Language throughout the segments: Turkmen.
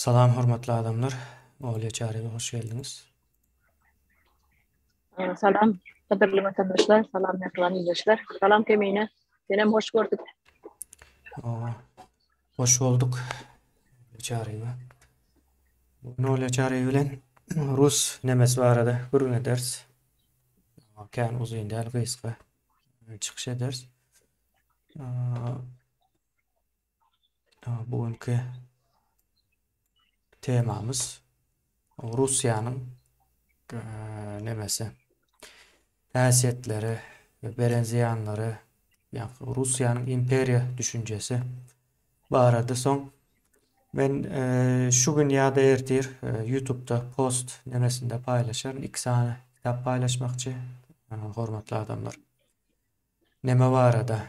Salam hormatly adamlar. Olýa Çaryýewa hoş geldiňiz. Salam gadyrly watandaşlar, salam mähriban ildeşler. Salam Kemine. Senem hoş gördük. Hoş bolduk. Çaryýewa. Bugün Olýa Çaryýewa bilen rus nemesi barada gürrüň ederis. Kän uzyn däl, gysga çykyş ederis. Bu günki temamyz Russiýanyň nemesi häsiýetleri we beren zyýanlary, ýagny Russiýanyň imperiýa düşünjesi barada soň men şu gün ýa-da ertir YouTube'da post nemesinde paýlaşaryn. Iki sany kitap paýlaşmakçy, hormatly adamlar. Neme barada?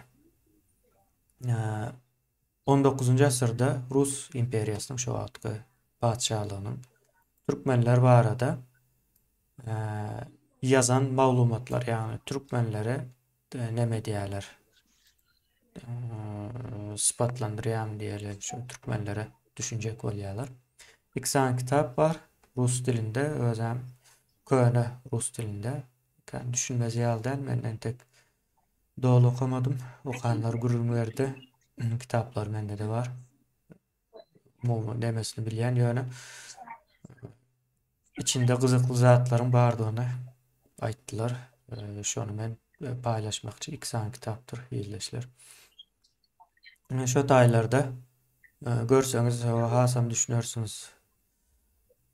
On dokuzynjy asyrda Rus imperiýasynyň şo wagtky patyşalygynyň türkmenler barada ýazan maglumatlar, ýagny türkmenlere neme diýýärler? Sypatlandyrýarmy diýeli, şu türkmenlere düşünjek bolýarlar. Iki sany kitap bar rus dilinde, özem köne rus dilinde. Kän düşünmez ýaly däl, men entek doly okamadym. Okanlar gürrüň berdi. Kitaplar mende-de bar. Umumy nemesini bilýän, ýöne içinde gyzykly zatlaryň bardygyny aýtdylar. Şony men paýlaşmakçy. Iki sany kitapdyr, ildeşler. Şo taýlarda görseňiz hasam düşünersiňiz.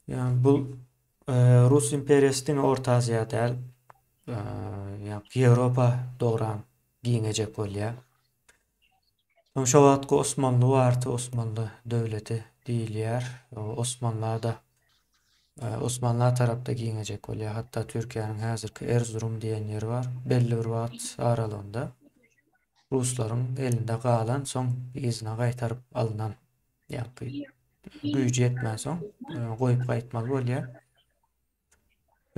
Ýa bu Rus imperiýasy diňe Orta Aziýa däl, ýa Ýewropa dogram giňejek bolýar. Soň şo wagtky Osmanly bardy, Osmanly döwleti diýilýär. Osmanla-da Osmanla tarapda giňejek bolýar. Hatda Türkiýäniň häzirki Erzurum diýen ýeri bar. Belli bir wagt aralygynda ruslaryň elinde galan, soň yzyna gaýtaryp alnan. Ýagny güýji ýetmänsoň goýup gaýtmaly bolýar.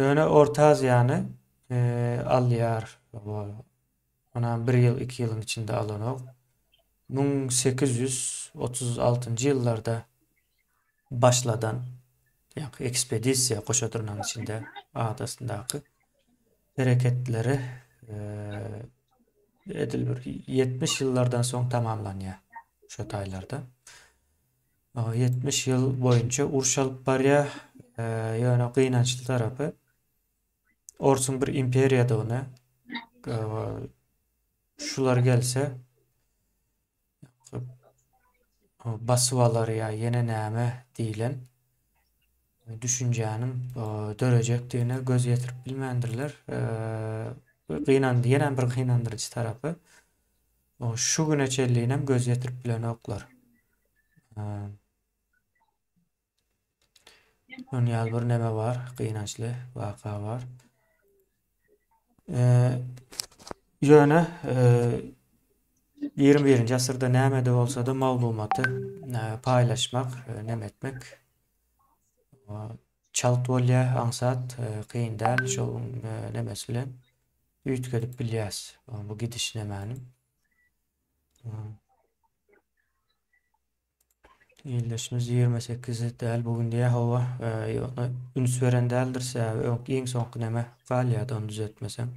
Ýöne Orta Aziýany alýar. Onam bir ýyl, iki ýylyň içinde alanok. 1836-njy ýyllarda başladan ýagny ekspedisiýa goşa dyrnagyň içinde adasyndaky hereketleri edil bir 70 ýyllardan soň tamamlanýar. Şo taýlarda. 70 ýyl boýunça uruş alyp barýar. Ýöne gynançly tarapy orsuň bir imperiýadygyny şular gelse basyp alar ýa ýene näme diýlen düşünjäniň dörejekdigine göz ýetirip bilmändirler. Gynandy, ýene bir gynandyryjy tarapy Şu güne çenlinem göz ýetirip bilenoklar. Şonuň ýaly bir neme bar, gynançly waka bar. Ýöne 21-nji asyrda näme-de bolsa-da maglumaty paýlaşmak, neme etmek çalt bolýar, aňsat, kyn däl şol nemesi bilen. Üýtgedip bilýäs bu gidiş nemäni. Ildeşimiz 28 däl bu gün diýä hawa. Ýöne üns beren däldir sebäbi öň iň soňky neme galýardy ony düzetmeseň.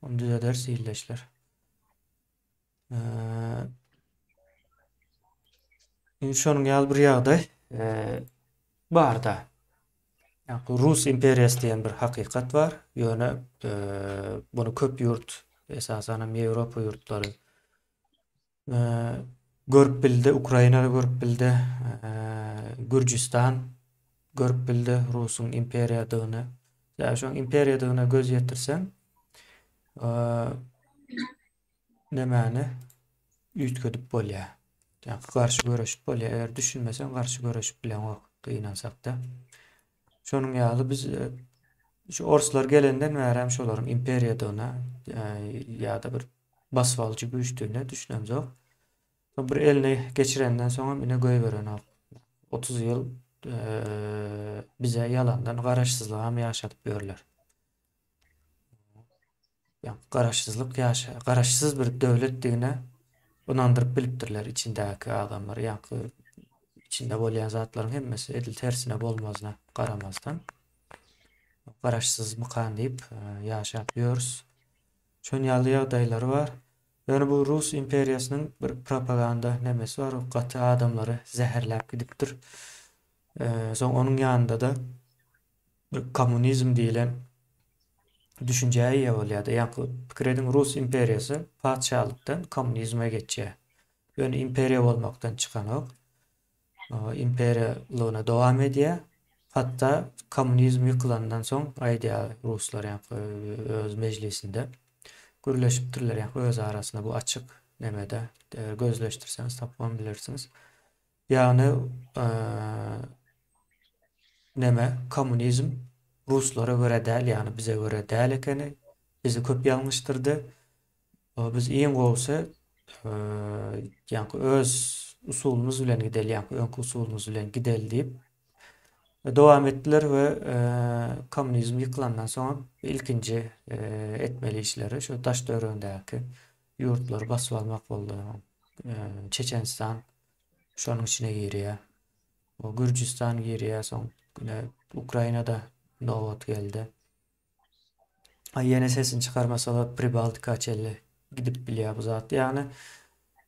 Ony düzederis ildeşler. Indi şonuň ýaly bir ýagdaý barda. Ýagny Rus imperiýasy diýen bir hakykat bar. Ýöne muny köp ýurt, esasan hem Ýewropa ýurtlary görüp bildi, Ukraina görüp bildi, Gürjüstan görüp bildi Rusuň imperiýadygyny. Sebäbi şoň imperiýadygyna göz ýetirseň, Nämäni üýtgedip bolýar? Ýa-da garşy göreşip bolýar. Eger düşünmeseň garşy göreşip bileňok, gynansakda. Şonuň ýaly biz e, şu orslar gelenden bäri hem şolaryň imperiýadygyna e, ýa-da bir basyp alyjy güýçdügine düşünemzok. Soň bir eline geçirenden soň hem ine goýberenok. 30 ýyl e, bize ýalandan garaşsyzlygam ýaşadyp ýörler. Garaşsyzlyk ýaşa, garaşsyz bir döwletdigine ynandyryp bilipdirler içindäki adamlar. Ýaňky içinde bolýan zatlaryň hemmesi edil tersine bolmazyna garamazdan garaşsyzmykan diýip ýaşap ýörüs. Şon ýaly ýagdaýlary bar. Ýöne bu Rus imperiýasynyň bir propaganda nemesi bar, gaty adamlary zäherläp gidipdir. Soň onuň ýanynda-da bir kommunizm diýlen düşünjä eýe bolýar-da. Ýaňky pikir ediň, Rus imperiýasy patyşalykdan kommunizme geçýär. Ýöne imperiýa bolmakdan çykanok. Imperiýalygyna dowam edýär. Hatda kommunizm ýykylandan soň aýdýar ruslar ýaňky öz mejlisinde gürleşipdirler ýaňky öz arasynda bu açyk nemede gözleşdirseňiz tapybam bilersiňiz. Ýagny neme kommunizm ruslara görä däl ýagny bize görä däl ekeni. Bizi köp ýalňyşdyrdy. Biz iň gowusy ýaňky öz usulymyz bilen gideli, ýaňky öňki usulymyz bilen gideli diýip dowam etdiler we kommunizm ýykylandan soň ilkinji etmeli işleri şu daş-töweregindäki ýurtlary basyp almak boldy. Çeçenistan şonuň içine girýär. Gürjüstan girýär, soň Ukrainada nobat geldi. Aý ýene sesini çykarmasalar Pribaltika çenli gidip bilýär bu zat. Ýagny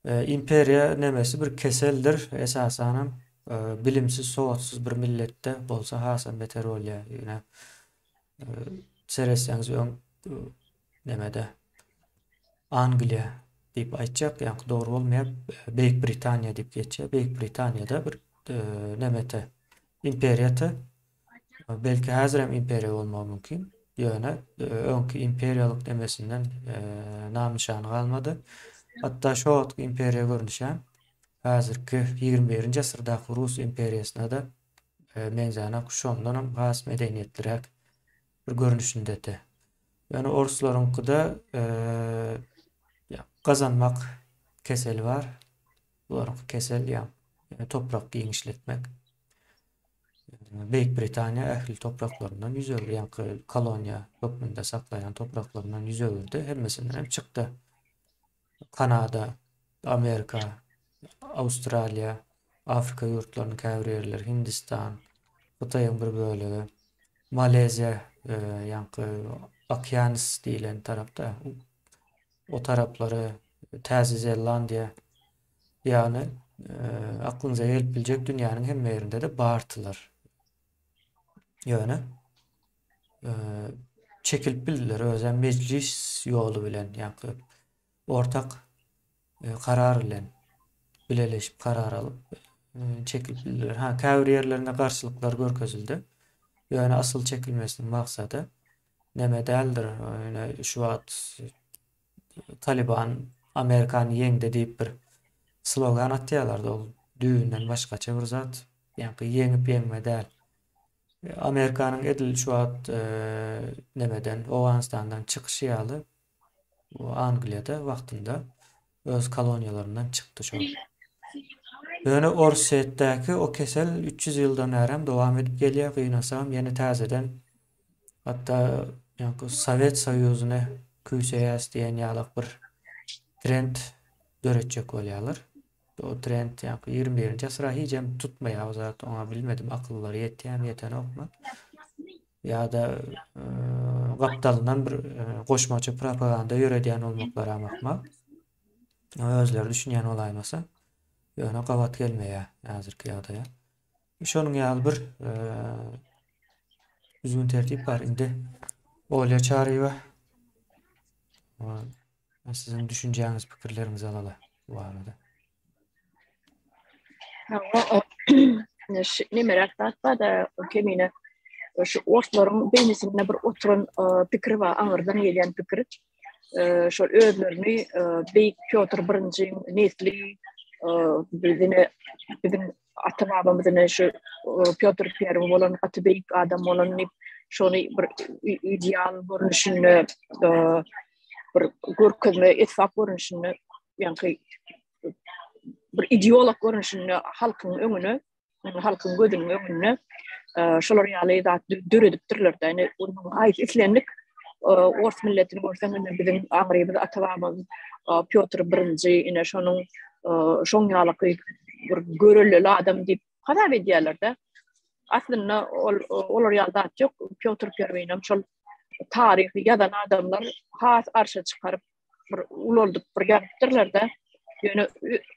e, imperiýa nemesi bir keseldir. Esasanam e, bilimsiz, sowatsyz bir milletde bolsa hasam beter bolýar. Ýöne e, seretseňiz öň e, nemede Angliýa diýip aýtjak, ýaňky dogry bolmaýar. Beýik Britaniýa diýip geçýär. Beýik Britaniýada bir e, nemete imperiýata Belki häzirem imperiýa bolmagy mümkin. Ýöne öňki imperiýalyk demesinden nam-nyşany galmady. Hatda şo wagtky imperiýa görnüşem häzirki 21-nji asyrdaky Rus imperiýasyna-da meňzänok, şondanam has medeniýetliräk bir görnüşindedi. Ýöne orslaryňkyda gazanmak keseli bar. Bularyňky kesel ýa toprak giňişletmek. Beýik Britaniýa ähli topraklaryndan ýüz öwürdi, ýaňky koloniýa hökmünde saklaýan topraklaryndan ýüz öwürdi, hemmesinden hem çykdy. Kanada, Amerika, Awstraliýa, Afrika ýurtlarynyň käbir ýerleri, Hindistan, Hytaýyň bir bölegi, Maleziýa, ýaňky Okeanis diýlen tarapda, o taraplary, Täze Zelandiýa, Ýagny, aklyňyza gelip biljek dünýäniň hemme ýerinde-de bardylar. Ýöne çekilip bildiler, özem mejlis ýoly bilen, ýaňky ortak karar bilen bileleşip karar alyp çekilip bildiler. Ha, käbir ýerlerinde garşylyklar görkezildi. Ýöne asyl çekilmesiniň maksady neme däldir. Ýöne şu wagt Talyban Amerikany ýeňdi diýip bir slogan atýarlardy ol düýbünden başgaça bir zat. Ýaňky ýeňip ýeňme däl. Amerikanyň edil şu wagt e, nemeden Owganystandan çykyşy ýaly bu Angliýada wagtynda öz koloniýalaryndan çykdy şol. Ýöne Orsýetdäki o kesel 300 ýyldan bärem dowam edip gelýär, gynansagam ýene täzeden Hatda ýaňky Sowet Soýuzyny küýseýäs diýen ýalak bir trend döretjek bolýarlar. O trend ýaňky 21-nji asyra hijem tutmaýar o zat, oňa bilmedim akyllary ýetýärmi, ýetenokmy. Ýa-da gapdalyndan bir goşmaça propaganda ýöredýän bolmaklaram ahmal. Özleri düşünýän bolaýmasa, ýöne gabat gelmeýär häzirki ýagdaýa. Şonuň ýaly bir düzgün tertip bar. Indi Olýa Çaryýewa siziň düşünjäňiz, pikirleriňizi alaly bu barada. Nemeräk zat bar da kemine şu orslaryň beýnisinde bir oturan pikir bar, aňyrdan gelýän pikir. Şol özlerini Beýik Pýotr I-niň nesli bizine biziň ata-babamyz ine şu Pýotr I bolan gaty beýik adam bolan diýip, şony bir ideal görnüşinde bir görkezme esbap görnüşinde, ýaňky bir ideolog görnüşinde halkyň öňüne, halkyň gözüniň öňünde şolar ýaly zat döredipdirler. Ýani onuň haýsy islendik ors milletini görseň, ine biziň aňrymyz ata-babamyz Pýotr I, ine şonuň şoň ýalyky bir görelleli adam diýip. hasap edýärler-de. Aslynda ol olar ýaly zat ýok. Pýotr Perwinem şol taryhy ýazan adamlar has arşa çykaryp bir ulaldyp bir ýazypdyrlar-da. Ýöne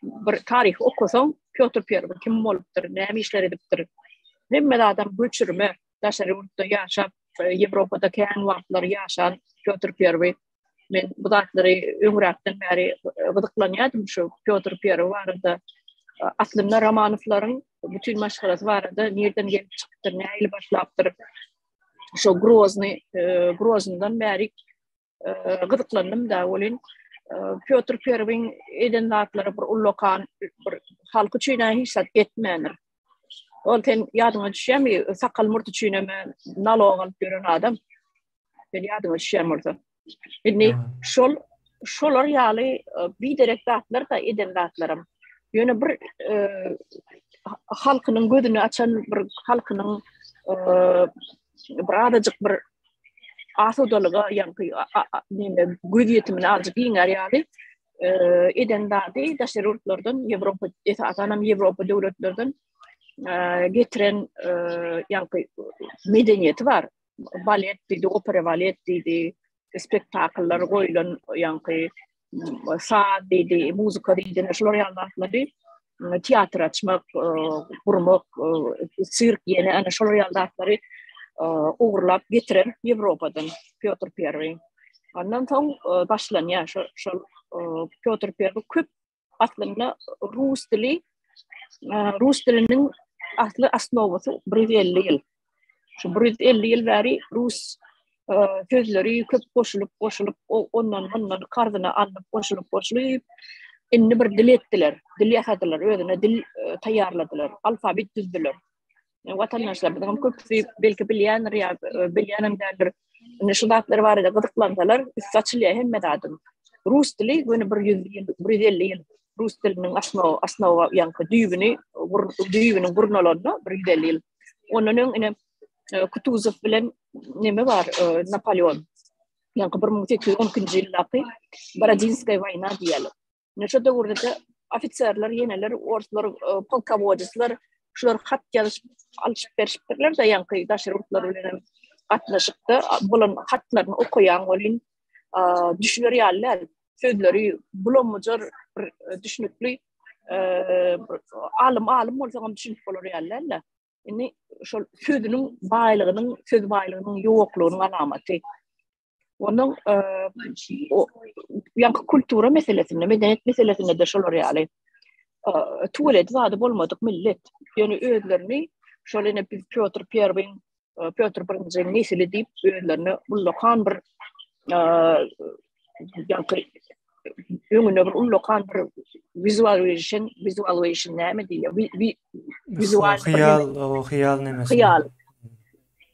bir taryhy okasaň Pýotr Perwi kim bolupdyr, näme işler edipdir. Hemme zadam göçürme, daşary ýurtda ýaşap, Ýewropada kän wagtlar ýaşan Pýotr Perwi. Men bu zatlary öňräkden bäri gyzyklanýardym şu Pýotr Perwi barada. Aslynda Romanowlaryň bütin maşgalasy barada nirden gelip çykypdyr, nähili başlapdyr. Şo Grozny, Grozndan bäri gyzyklandym da welin Pýotr Perwiň eden zatlary bir ullakan bir halk üçin hiç zat etmändir. Ol sen ýadyňa düşýärmi? Sakal murt üçin hem nalog alyp ýören adam. Sen ýadyňa düşýän bolsa. Indi şol şolar ýaly e, biderek zatlar da eden zatlarym. Ýöne bir e, halkynyň gözüni açan bir halkynyň e, bir azajyk bir asudalyga ýaňky neme gözýetimini azajyk giňär ýaly e, eden zady daşary ýurtlardan Ýewropa esasan hem Ýewropa döwletlerden e, getiren e, ýaňky medeniýeti bar. Balet diýdi, opera balet diýdi, spektakllar goýlan ýaňky saz diýdi, muzika diýdi, şular ýaly zatlary teatr açmak, gurmak, sirk ýene ana şolar ýaly zatlary ogurlap getiren Ýewropadan Pýotr I. Ondan soň başlanýar şol şol Pýotr I köp aslynda rus dili rus diliniň asly osnowasy 150 ýyl. Şu 150 ýyl bäri rus sözleri köp goşulyp goşulyp ondan ondan karzyna alnyp goşulyp goşulyp indi bir dil etdiler. Dil ýasadylar, özüne dil taýýarladylar, alfabet düzdüler. Watandaşlarymyzyň hem köpüsi belki bilýändir ýa bilýänem däldir. Indi şu zatlar barada gyzyklansalar, üsti açylýar hemme zadyň. Rus dili göni bir ýüz ýyl, bir 150 ýyl rus diliniň osnowy, osnowa ýaňky düýbüni, düýbüniň gurnalanyna bir 150 ýyl. Ondan öň ine Kutuzow bilen neme bar, Napoleon. Ýaňky 1812-nji ýyldaky Borodinskaya waýna diýýärler. Ine şo döwürde ofiserler, ýeneler, orslar, polkowodesler şular hat ýazyşyp, alyşyp berişipdirler-de, ýaňky daşary ýurtlar bilen hem gatnaşykda bolan hatlaryny okaýaň welin, düşüner ýaly däl. Sözleri bulamyjar bir düşünikli alym alym bolsaň hem düşünip bolar ýaly däl-de. Indi şol sözüniň baýlygynyň, söz baýlygynyň ýoklugynyň alamaty. Onuň ýaňky kultura meselesinde, medeniýet meselesinde-de şolar ýaly tuweledi zady bolmadyk millet. Ýöne özlerini şol ene biz Pýotr Perwiň, Pýotr birinjiň nesili diýip özlerine ullakan bir ýaňky öňüne bir ullakan bir visualization, visualization näme diýilýär? Wizual hyýal, o hyýal nemesi. Hyýal.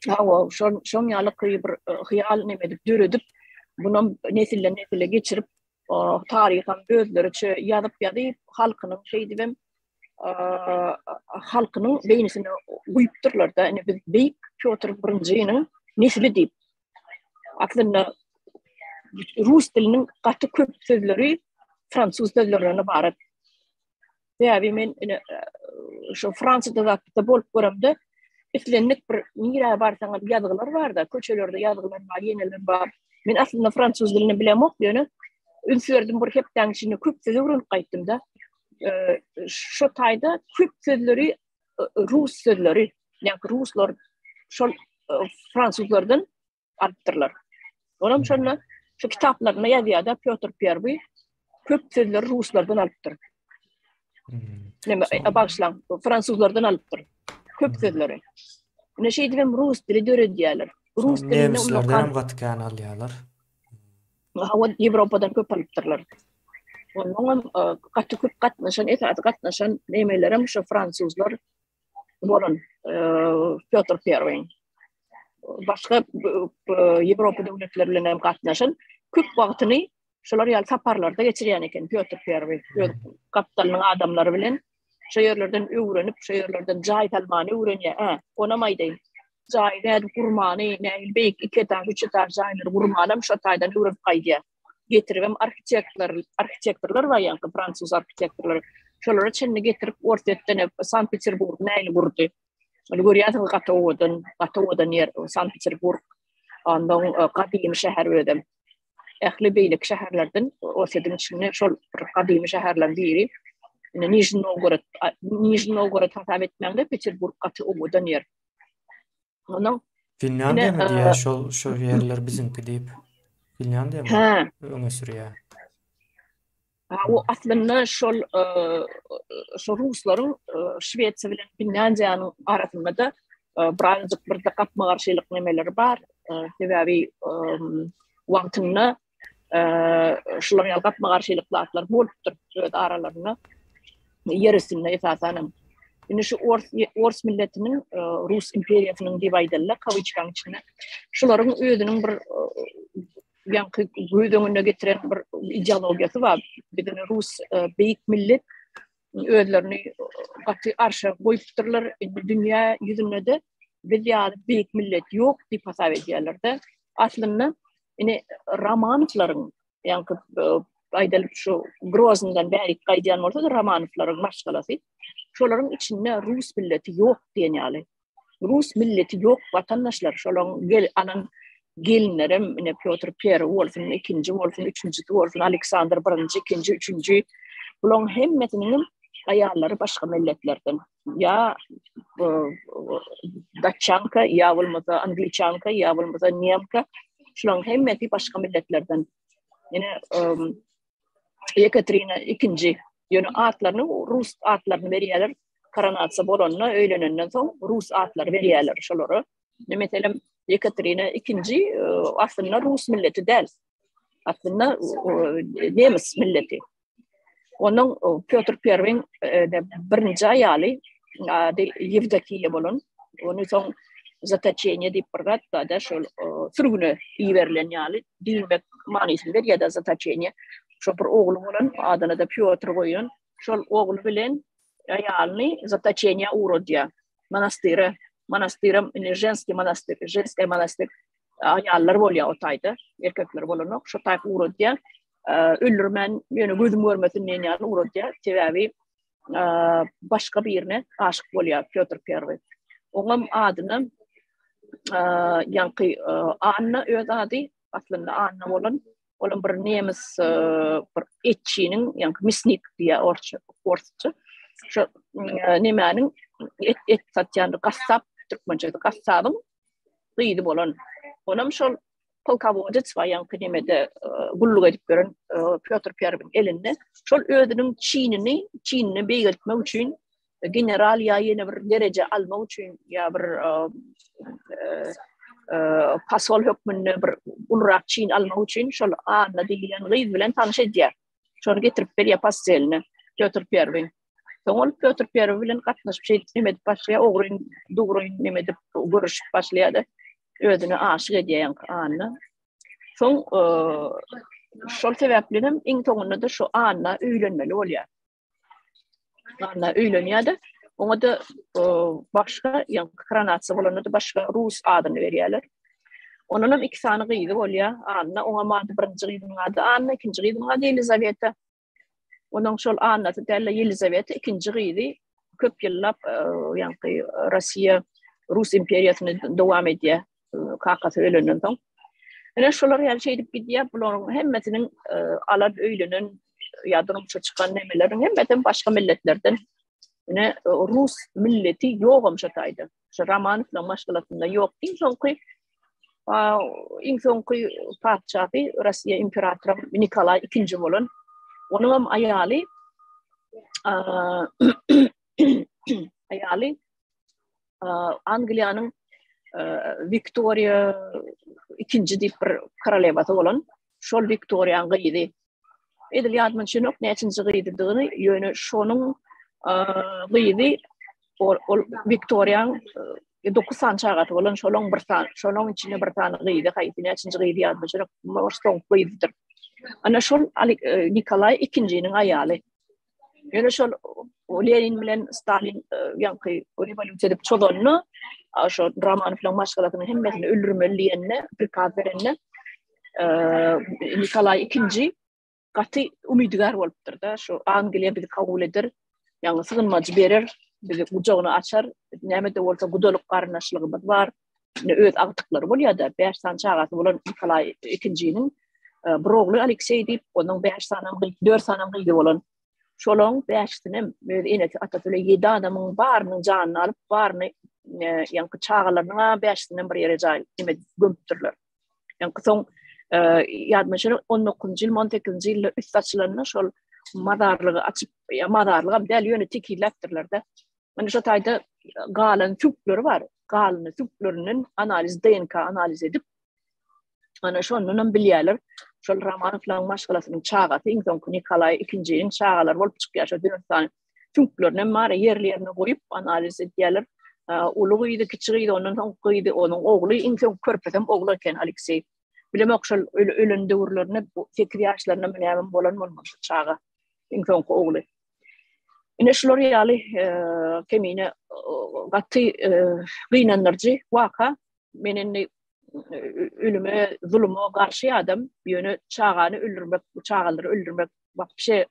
Hawa, şon şoň ýaly bir hyýal neme edip döredip, bunam nesilden nesile geçirip, taryham özleriçe ýazyp ýazyp, halkynyň şeýdibem halkynyň beýnisine guýupdyrlar-da, ine biz beýik Pýotr birinjiniň nesli diýip. Aslynda rus diliniň gaty köp sözleri fransuz sözlerinden ybarat. Sebäbi men ine şu Fransiýada zatda bolup göremde islendik bir nirä barsaň hem ýazgylar bar-da, köçelerde ýazgylar bar, ýeneler bar. Men aslynda fransuz dilini bilemok, ýöne üns berdim bir hepdäň içinde köp söz öwrenip gaýtdym-da. Şo taýda köp sözleri rus sözleri, ýa-ni ruslar şol fransuzlardan alypdyrlar. Olam şonda şu kitaplarynda ýazýar-da Pýotr Perwy köp sözleri ruslardan alypdyr. Hmm. Neme, e, bagyşlaň, fransuzlardan alypdyr. Köp hmm. sözleri. Ine şeýdip hem rus dili döredýärler. Rus dilinde nemislerden hem gaty kän alýarlar. Hawa, Ýewropadan köp alypdyrlar. Ondan hem e, gaty köp gatnaşan, esasy gatnaşan nemeler hem şu fransuzlar bolan e, Pýotr Perwyň. Başga Ýewropa döwletleri bilen hem gatnaşan köp wagtyny şolar ýaly saparlarda geçirýän eken Pýotr Perwy öz gapdalynyň adamlary bilen şo ýerlerden öwrenip, şo ýerlerden jaý salmany öwrenýär. Hä, onam aýdaýyn. Jaýy nädip gurmany, nähili beýik iki etaž, üç etaž jaýlary gurmanam şo taýdan öwrenip gaýdýar. Getiribem arhitektor, arhitektorlar bar ýaňky fransuz arhitektorlary. Şolara çenli getirip Orsýetden Sankt-Peterburg nähili gurdy. Ony görýärsiňiz gaty owadan, gaty owadan ýer Sankt-Peterburg. Ondan e, gadymy şäher özem. Ähli beýleki şäherlerden Orsýetiň içinde şol bir gadymy şäherleriň biri. Indi Nijni Nowgorod, Nijni Nowgorod hasap etmäňde Peterburg gaty owadan ýer. Onuň Finlýandiýa diýýär şol şol ýerler biziňki diýip. Finlýandiýa Hä. Öňe sürýär. Ha, o aslynda şol e, şol ruslaryň e, Şwesiýa bilen Finlýandiýanyň arasynda da e, birazjyk bir de gapma-garşylyk nemeleri bar. Sebäbi wagtynda şular ýaly gapma-garşylyk zatlar bolupdyr öz aralarynda. Ýer üstünde esasanam. Indi şu ors ors milletiniň Rus imperiýasynyň diýip aýdyldy, kawyçkanyň içinde. Şularyň özüniň bir ýaňky göz öňüne getiren bir ideologiýasy bar. Biziň rus beýik millet özlerini gaty arşa goýupdyrlar. Indi dünýä ýüzünde-de biz ýaly beýik millet ýok diýip hasap edýärler-de. Aslynda ine Romanowlaryň ýaňky aýdalyp şu Grozndan bärik gaýdýan bolsa-da Romanowlaryň maşgalasy şolaryň içinde rus milleti ýok diýen ýaly. Rus milleti ýok watandaşlar şolaryň gel alan gelinlerem ine Pýotr I bolsun, ikinji bolsun, üçünjisi bolsun, Aleksandr birinji, ikinji, üçünji bularyň hemmesiniň aýallary başga milletlerden. Ýa datçanka, ýa bolmasa angliçanka, ýa bolmasa nemka. Şularyň hemmesi başga milletlerden. Ine Ýekaterina ikinji. Ýöne atlaryny rus atlaryny berýärler. Koronasiýa bolanda, öýlenenden soň rus atlary berýärler şolara. Meselem, Ýekaterina ikinji e, aslynda rus milleti däl. Aslynda e, nemes milleti. Onuň e, Pýotr I-iň birinji aýaly ady Ýewdokiýa bolan. Ony soň zatoçeniýe diýip bir zat bar-da, şol sürgüne iberilen ýaly diýmek manysyny berýär-de zatoçeniýe. Şol bir ogly bolan, adyna-da Pýotr goýan, şol ogly bilen aýalyny zatoçeniýä ugradýar. Monastyra. Monastyram indi ženskiý monastyr, ženskiý monastyr. Aýallar bolýar o taýda, erkekler bolanok. Şo taýy ugradýar. Öldürmän, ýöne gözüm görmesin diýen ýaly ugradýar. Sebäbi başga birine aşyk bolýar Pýotr I. Oňam adyna ýaňky Anna öz ady, aslynda Anna bolan, olam bir nemes bir etçiniň, ýaňky misnik diýýär orsça, orsça. Şo nemäniň et et satýan gassap, türkmençe gassabyň gyzy bolan. Onam şol polkowodec bar ýaňky nemede gulluk edip ýören Pýotr I-iň elinde. Şol özüniň çinini, çinini beýgeltmek üçin general ýa ýene bir dereje almak üçin ýa bir pasol hökmünde bir ulurak çin almak üçin şol Anna diýilýän gyz bilen tanyş edýär. Şony getirip berýär posteline Pýotr I. Soň ol Pýotr I bilen gatnaşyp şeýdip neme edip başlaýar, ogryn, dugryn neme edip görüşip başlaýar-da, özüne aşyk edýär ýaňky Anna. Soň şol sebäpli hem iň soňunda-da şu Anna öýlenmeli bolýar. Anna öýlenýär-de, oňa-da başga ýaňky koronasiýa bolanda-da başga rus adyny berýärler. Ondan hem iki sany gyzy bolýar. Anna, oňa ady birinji gyzynyň ady Anna, ikinji gyzynyň ady Elizaweta. Onuň şol Annasy däl-de Ýelizaweta ikinji gyzy köp ýyllap e, ýaňky Russiýa Rus imperiýasyny dowam edýär e, kakasy ölenden soň. Ine şolar ýaly şeýdip gidýär. Bularyň hemmesiniň e, alan öýlenen ýa durmuşa çykan nemeleriň hemmesi başga milletlerden. Ine rus milleti ýogam şo taýda. Şu Romanowlaryň maşgalasynda ýok. Iň soňky iň soňky patyşasy Russiýa imperatory Nikolaý II bolan. Onuň hem aýaly aýaly Angliýanyň Wiktoriýa II diýip bir korolewasy bolan. Şol Wiktoriýanyň gyzy. Edil ýadyma düşenok näçinji gyzydygyny, ýöne şonuň gyzy ol, ol Wiktoriýanyň 9 sany çagasy bolan şolaň bir sany, şolaň içinde bir sany gyzy, haýsy näçinji gyzy ýadyma düşenok, soňky gyzydyr. Ana şol e, Nikolaý II-niň aýaly. Ýöne şol Lenin bilen Stalin e, ýaňky rewolýusiýa edip çozanda, şo Romanowlaryň maşgalasynyň hemmesini öldürmeli diýende, prikaz berende, e, Nikolaý II gaty umydygär bolupdyr-da, şu Angliýa bizi kabul eder. Ýagny sygynmajy berer, bizi gujagyny açar, näme-de bolsa gudalyk garyndaşlygymyz bar. Ine öz agtyklary bolýar-da, bäş sany çagasy bolan Nikolaý ikinjiniň e, bir ogly Alekseý diýip, onuň bäş sany gyz, dört sany gyzy bolan. Şolaň bäşisinem öz enesi, atasy bilen ýedi adamyň barynyň janyny alyp, baryny e, ýaňky çagalarynyň bäşisinem bir ýere jaý neme gömüpdirler. Ýaňky soň e, ýadyma düşer 19-njy ýyl, 18-nji ýylda üst açylanda şol mazarlygy açyp, ýa mazarlygam däl, ýöne tekizläpdirler-de. Indi şo taýda galan süňkleri bar. Galan süňklerinden analiz, DNK analiz edip, ana şondan hem bilýärler. Şol Romanowlaryň maşgalasynyň çagasy iň soňky Nikolaý II-niň çagalary bolup çykýar. Şo dört sany süňklerini hem bar ýerli ýerine goýup analiz edýärler. Uly gyzy, kiçi gyzy, ondan soň gyzy, onuň ogly, iň soň körpesem ogly eken Alekseý. Bilemok şol ölen döwürlerinde 8 ýaşlarynda näme bolan bolmaly şu çaga. Iň soňky ogly. Ine şular ýaly kemine gaty gynandyryjy waka. Men indi ölüme, zuluma garşy adam, ýöne çagany öldürmek, çagalary öldürmek wapşe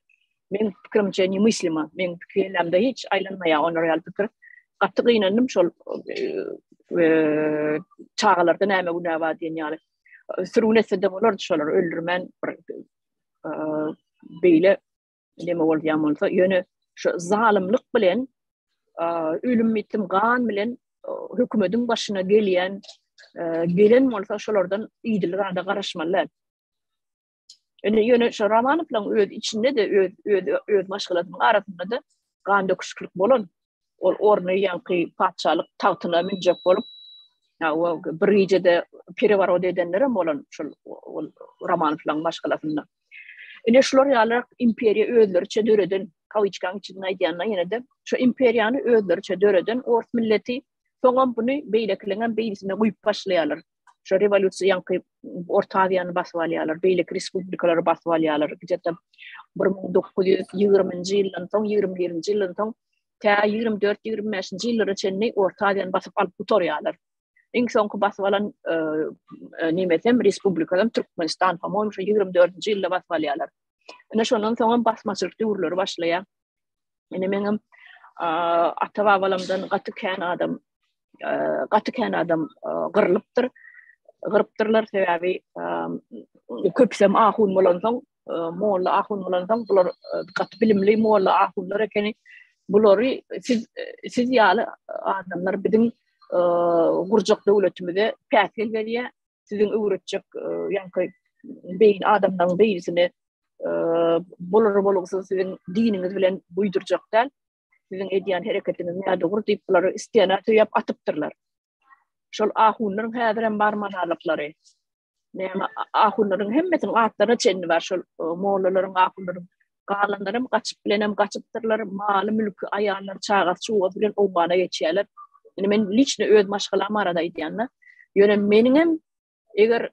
men pikirimçe nemyslimo. Men pikirimde hiç aýlanmaýar olar ýaly pikir. Gaty gynandym şol çagalarda näme günä bar diýen ýaly. Sürgün etse-de bolardy şolary öldürmän bir beýle neme bolýan bolsa, ýöne şu zalymlyk bilen ölüm ýitim gan bilen hökümetiň başyna gelýän gelen bolsa şolardan idili zada garaşmaly däl. Ýöne ýöne şu Romanowlaryň öz içinde de öz öz öz maşgalasynyň arasynda da gan döküşiklik bolan. Ol orny ýaňky patyşalyk tagtyna münjek bolup, bir gijede pereworot edenlerem bolan şol ol Romanowlaryň maşgalasynda. Ine şular ýaly imperiýa özleriçe döreden, kawiçkaň içinde aýdýanda ýene-de şu imperiýany özleriçe döreden ors milleti soňam buny beýlekileňem beýnisine guýup başlaýarlar. Şu rewolýusiýa ýaňky Orta Aziýany basyp alýarlar, beýleki respublikalary basyp alýarlar. Gije-de 1920-nji ýyldan soň, 21-nji ýyldan soň tä 24-25-nji ýyllara çenli Orta Aziýany basyp alyp gutarýarlar. Iň soňky basyp alan e, e, nemesem respublikasam Türkmenistan, po-moýemu şu 24-nji ýylda basyp alýarlar. Ine şondan soňam basmaçylyk döwürleri başlaýar. Ine meňem ata-babalamdan gaty kän adam gaty kän adam gyrylypdyr. Gyrypdyrlar sebäbi köpüsem ahun bolansoň, molla ahun bolansoň bular gaty bilimli molla ahunlar ekeni. Bulary siz siz ýaly adamlar biziň gurjak döwletimize päsgel berýär. Siziň öwretjek ýaňky beýin adamlaryň beýnisini bolar bolgusyz siziň diniňiz bilen buýdurjak däl. Siziň edýän hereketiňiz nädogry diýip bulary stena söýäp atypdyrlar. Şol ahunlaryň häzirem bar mazarlyklary. Näme ahunlaryň hemmesiniň atlaryna çenli bar şol mollalaryň, ahunlaryň. Galanlaram gaçyp bilenem gaçypdyrlar, maly, mülki, aýallary, çagasy, çugasy bilen Owgana geçýärler. Indi men liçno öz maşgalam barada aýdýan-da. Ýöne meniňem eger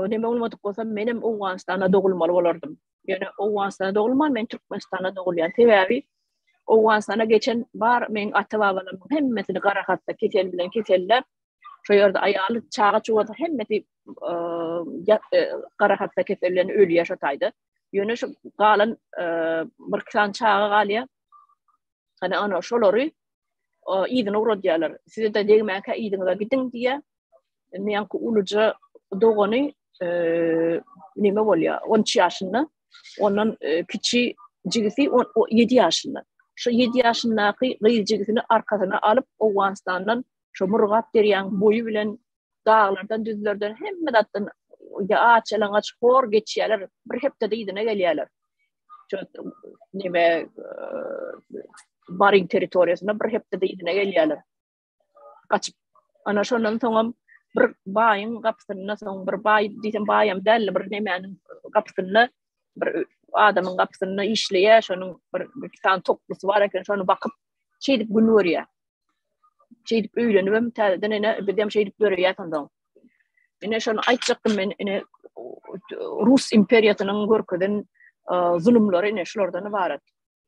neme bolmadyk bolsa, menem Owganystanda dogulmaly bolardym. Ýöne Owganystanda dogulman, men Türkmenistanda dogulýan. Sebäbi Owganystana geçen bar meň ata-babalarymyň hemmesini gara hassa kesel bilen keselläp, şo ýerde aýaly, çaga-çugasy hemmesi gara hassa kesel bilen ölýär şo taýda. Ýöne şu galan bir iki sany çaga galýar. Hany ana şolary yzyna ugradýarlar. Size-de degmänkä yzyňyza gidiň diýýär. Indi ýaňky uluja dogany neme bolýar? 13 ýaşynda. Ondan kiçi jigisi 7 ýaşynda. Şu 7 ýaşyndaky gyz jigisini arkasyna alyp Owganystandan şu Murgap derýaň boýy bilen daglardan, düzlerden hemme zatdan aç ýalaňaç hor geçýärler. Bir hepdede yzyna gelýärler. Şu neme Baryň territoriýasyna bir hepdede yzyna gelýärler. Gaçyp. Ana şondan soňam bir baýyň gapysynda soň bir baý diýsem baýam däl bir nemäniň gapysynda bir adamyň gapysynda işleýär, şonuň bir bir sany toklusy bar eken, şony bakyp şeýdip gün görýär. Şeýdip öýlenibem täzeden ene bizem şeýdip döreýäs ondan. Ine şony aýtjakdym men ine Rus imperiýasynyň görkezen zulumlary ine şulardan ybarat.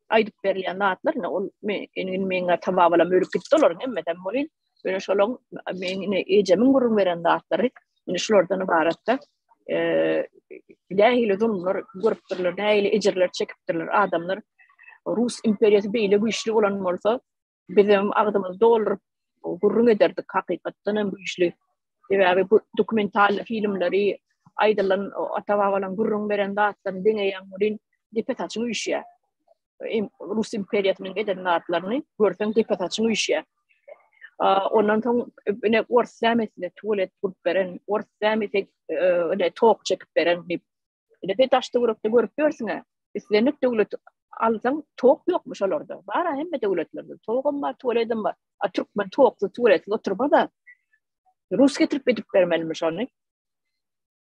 Aýdyp berilýän zatlar ine ol men meň ata-babalarym ölüp gitdi olaryň hemmesem welin ýöne şolaryň meň ine ejemiň gürrüň beren zatlary ine şulardan ybaratda. Nähili zulumlar görüpdirler, nähili ejirler çekipdirler adamlar. Rus imperiýasy beýle güýçli bolan bolsa, bizem agzymyzy dolduryp gürrüň ederdik, hakykatdan hem güýçli. Sebäbi bu dokumental filmleri aýdylan ata-babalaryň gürrüň beren zatlaryny deňeýäň welin depe saçyň üýşýär. Rus imperiýasynyň eden zatlaryny görseň depe saçyň üýşýär. Ondan soň ine ors dämesine tuwalet gurup beren, ors dämese ine tok çekip beren diýip. Ine sen daş-töwerekde görüp ýörsüň-ä. Islendik döwlet alsaň tok ýokmy şolarda? Bar-a hemme döwletlerde. Togam bar, tuwaledem bar. A türkmen toksuz, tuwaletsiz oturmaz-a. Rus getirip edip bermelimi şony?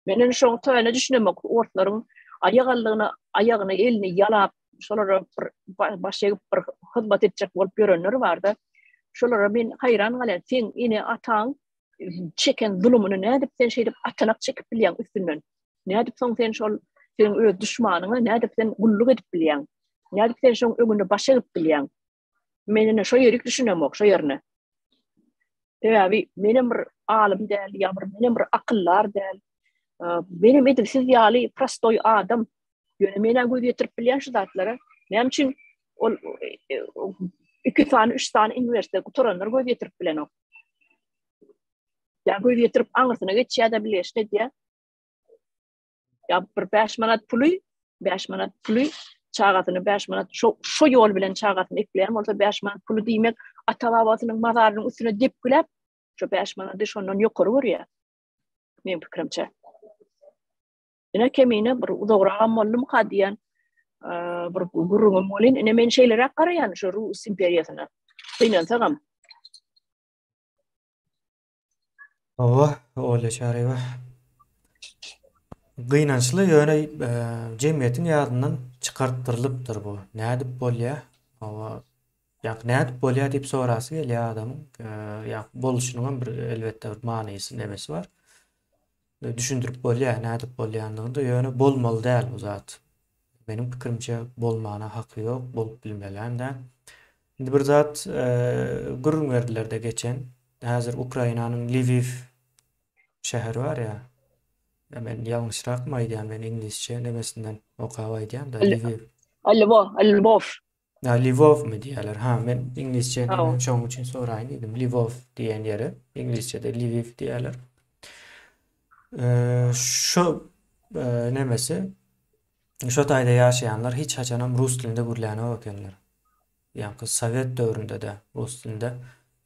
Men indi şoň taýyna düşünemok. Orslaryň aýak aldygyna aýagyny, elini ýalap, şolara bir baş egip bir hyzmat etjek bolup ýörenler barda. Şolara men haýran galýan. Seň ene-ataň çeken zulumyny nädip sen şeýdip atanak çekip bilýäň üstünden? Nädip soň sen şol seniň öz duşmanyňa nädip sen gulluk edip bilýäň? Nädip sen şoň öňünde baş egip bilýäň? Men ine şo ýerik düşünemok, şo ýerine. Sebäbi menem bir alym däl, ýa bir menem bir akyldar däl. Menem edil siz ýaly prostoý adam. Ýöne men-ä göz ýetirip bilýän şu zatlara. Näme üçin ol iki sany, üç sany uniwersitet gutaranlar göz ýetirip bilenok. Ýa göz ýetirip aňyrsyna geçýär-de bilgeşli edýär. Ýa bir 5 manat puly, 5 manat puly çagasyny 5 manat şo şo ýol bilen çagasyny ekleýän bolsa 5 manat puly diýmek ata-babasynyň mazarynyň üstüne depgiläp şo 5 manady şondan ýokary görýär. Meň pikirimçe. Ine kemine bir uzagragam boldumyka diýen bir gürrüňim bolyn. Ine men şeýleräk garaýan şu Rus imperiýasyna. Gynansagam. Hawa, Olýa Çaryýewa. Gynançly, ýöne jemgyýetiň ýadyndan çykartdyrylypdyr bu. Nädip bolýar? Hawa, ýa nädip bolýar diýip sorasy gelýär adamyň. Ýa boluşynyň hem bir elbetde bir manysy, nemesi bar. Düşündirip bolýar nädip bolýandygyny-da, ýöne bolmaly däl bu zat. Meniň pikirimçe bolmana haky ýok, bolup bilmelem däl. Indi bir zat gürrüň berdiler-de geçen. Häzir Ukrainanyň Lwiw şäheri bar ýa. Ýa men ýalňyşrakmy aýdýan, men iňlisçe nemesinden okap aýdýan-da, Lwiw. Lwow, Lwow. Ýa Lwowmy diýýärler. Ha, men iňlisçe şonuň üçin soraýyn diýdim. Lwow diýen ýere iňlisçede Lwiw diýýärler. Şu nemesi şo taýda ýaşaýanlar hiç haçanam rus dilinde gürlänok ekenler. Ýaňky sowet döwründe-de rus dilinde.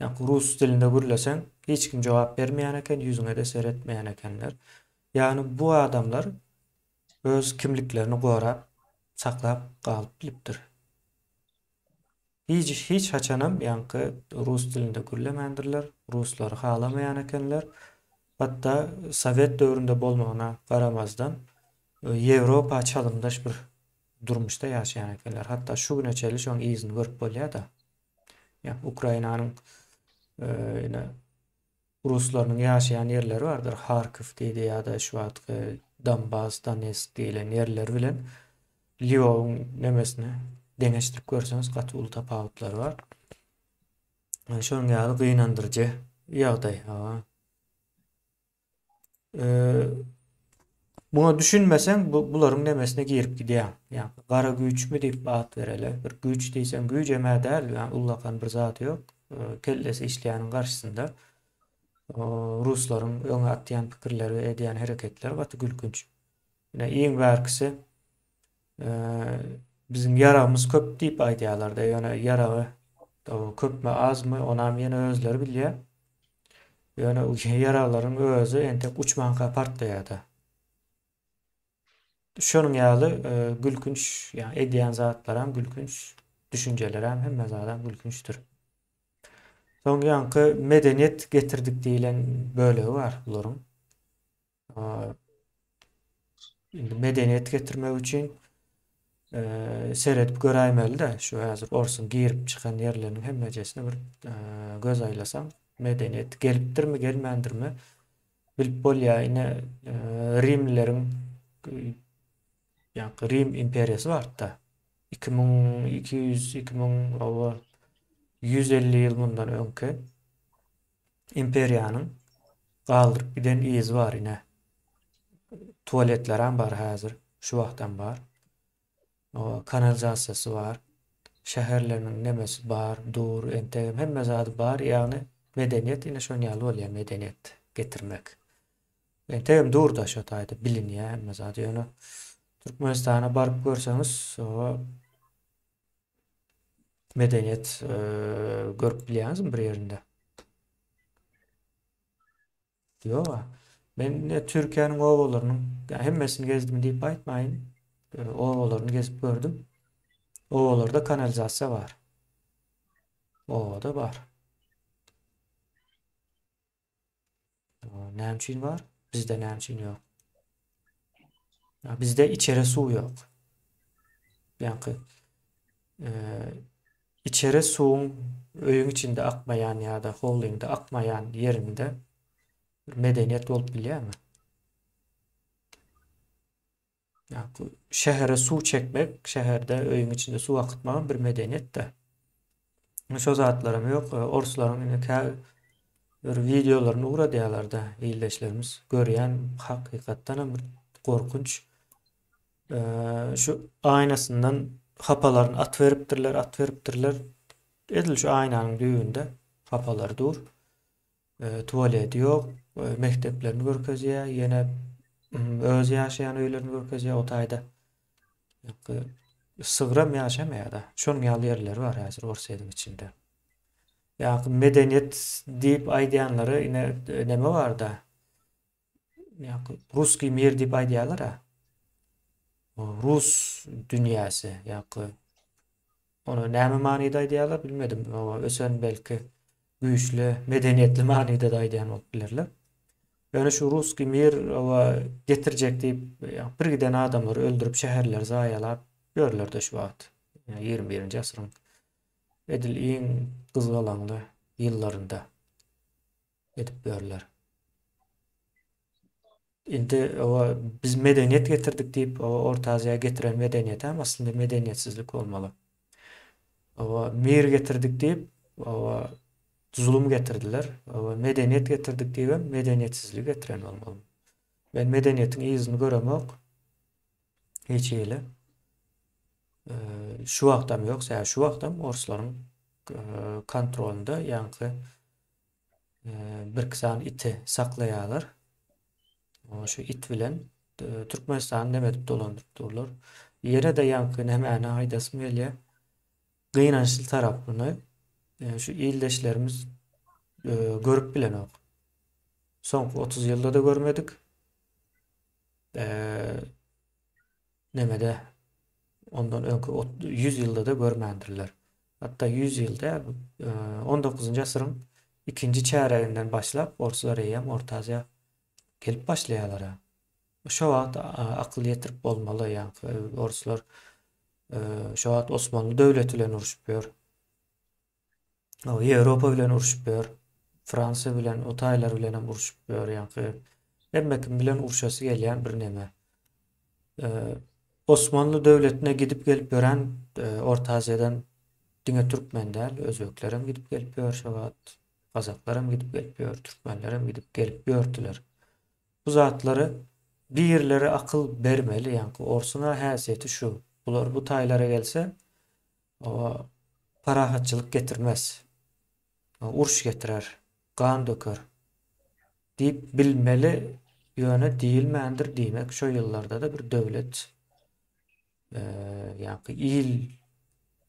Ýaňky rus dilinde gürleseň hiç kim jogap bermeýän eken, ýüzüňe-de seretmeýän ekenler. Ýagny bu adamlar öz kimliklerini gorap saklap galyp bilipdir. Hiç hiç haçanam ýaňky rus dilinde gürlemändirler, ruslary halamaýan ekenler. Hatda sowet döwründe bolmagyna garamazdan Ýewropa çalymdaş bir durmuşda ýaşaýan ekenler. Hatda şu güne çenli şoň yzyny görüp bolýar-da. Ýa Ukrainanyň ine Ruslarynyň ýaşaýan ýerleri bardyr, Harkow diýdi ýa-da şu wagtky Donbas, Donetsk diýlen ýerler bilen Lýwowyň nemesini deňeşdirip görseňiz gaty uly tapawutlary bar. Şonuň ýaly gynandyryjy ýagdaý. Muňa düşünmeseň bu bularyň nemesine girip gidýäň. Ýa gara güýçmi diýip at bereli. Bir güýç diýseň güýjem-ä däl, ýa ullakan bir zady ýok. Kellesi işleýäniň garşysynda ruslaryň öňe atýan pikirleri we edýän hereketleri gaty gülkünç. Ine iň bärkisi biziň ýaragymyz köp diýip aýdýarlar-da, ýöne ýaragy köpmi azmy onam ýene özleri bilýär. Ýöne ýaraglaryň özi entek uçmanka partlaýar-da. Şonuň ýaly gülkünç, ýa edýän zatlaram gülkünç, düşünjelerem hemme zadam gülkünçdir. Soň ýaňky medeniýet getirdik diýlen bölegi bar bularyň. Indi medeniýet getirmek üçin seredip göräýmeli-de, şu häzir orsuň girip çykan ýerleriniň hemmejesine bir göz aýlasaň, medeniýet gelipdirmi, gelmändirmi bilip bolýar. Ine, rimlileriň ýaňky Rim imperiýasy bardy-da. 2200, 2000, oba 150 ýyl mundan öňki imperiýanyň galdyryp giden yzy bar ine. Tualetlerem bar häzir, şu wagtam bar. O kanalizasiýasy bar. Şäherleriniň nemesi bar, dur, entegem hemme zady bar, ýagny medeniýet ine şon ýaly bolýar medeniýet getirmek. Entegem dur-da şo taýda bilinýär hemme zat, ýöne Türkmenistana baryp görseňiz, oba medeniýet görüp bilýäňizmi bir ýerinde? Ýok-a. Men ine Türkiýäniň obalarynyň hemmesini gezdim diýip aýtmaýyn. Obalaryny gezip gördüm. Obalarda kanalizasiýa bar. Obada bar. Näme üçin bar? Bizde näme üçin ýok? Bizde içere suw ýok. Ýaňky e, içere suwuň öýüň içinde akmaýan ýa-da howlyňda akmaýan ýerinde bir medeniýet bolup bilýärmi? Ýa-da şähere suw çekmek, şäherde öýüň içinde suw akytmagam bir medeniýet-de. Şo zatlaram ýok. Orslaryň indi kä bir wideolaryny ugradýarlar-da ildeşlerimiz. Görýän hakykatdanam bir gorkunç. Şu aýnasyndan hapalaryny atyberipdirler, atyberipdirler. Edil şu aýnanyň düýbünde hapalar dur. Tualeti ýok, mekdeplerini görkezýär, ýene öz ýaşaýan öýlerini görkezýär o taýda. Sygram ýaşamaýar-da. Şonuň ýaly ýerleri bar häzir Orsýetiň içinde. Ýa medeniýet diýip aýdýanlary ine neme bar-da? Ýa Ruskiý mir diýip aýdýarlar-a. Rus dünýäsi, ýa Ony näme manyda aýdýarlar bilmedim. Ösen belki güýçli, medeniýetli manyda-da aýdýan bolup bilerler. Ýöne şu ruskiý mir oba getirjek diýip, bir giden adamlary öldürip, şäherleri zaýalap ýörler-de şu wagt. 21-nji asyryň edil iň gyzgalaňly ýyllarynda edip ýörler. Indi oba biz medeniýet getirdik diýip, oba Orta Aziýa getiren medeniýetem aslynda medeniýetsizlik bolmaly. Oba mir getirdik diýip, oba zulum getirdiler. Oba medeniýet getirdik diýibem medeniýetsizlik getiren bolmaly. Men medeniýetiň yzyny göremok. Hiç hili. Şu wagtam ýok, sebäbi şu wagtam orslaryň kontrolynda ýaňky birki sany iti saklaýarlar. Şu it bilen Türkmenistany neme edip dolandyryp durlar. Ýene-de ýaňky nämäni aýdasym gelýär. Gynançly tarapyny şu ildeşlerimiz görüp bilenok. Soňky 30 ýylda-da görmedik. Nemede ondan öňki 100 ýylda-da görmändirler. Hatda 100 ýyl däl, 19-njy asyryň ikinji çäreginden başlap orslar eýýäm Orta Aziýa gelip başlaýarlar. Şo wagt akyl ýetirip bolmaly, ýaňky orslar şo wagt Osmanly döwleti bilen urşup ýör. Ýewropa bilen urşup ýör. Fransiýa bilen, o taýlar bilen hem urşup ýör. Ýaňky hemme kim bilen urşasy gelýän bir neme. Osmanly döwletine gidip gelip ýören Orta Aziýadan diňe türkmen däl, özbekler hem gidip gelip ýör şo wagt. Gazaklar hem gidip gelip ýör, türkmenler hem gidip gelip ýördüler. Bu zatlary birleri akyl bermeli, ýaňky orsuň-a häsiýeti şu. Bular bu taýlara gelse, Oba parahatçylyk getirmez. Uruş getirer, gan döker diýip bilmeli, ýöne diýilmändir, diýmek şo ýyllarda-da bir döwlet ýaňky il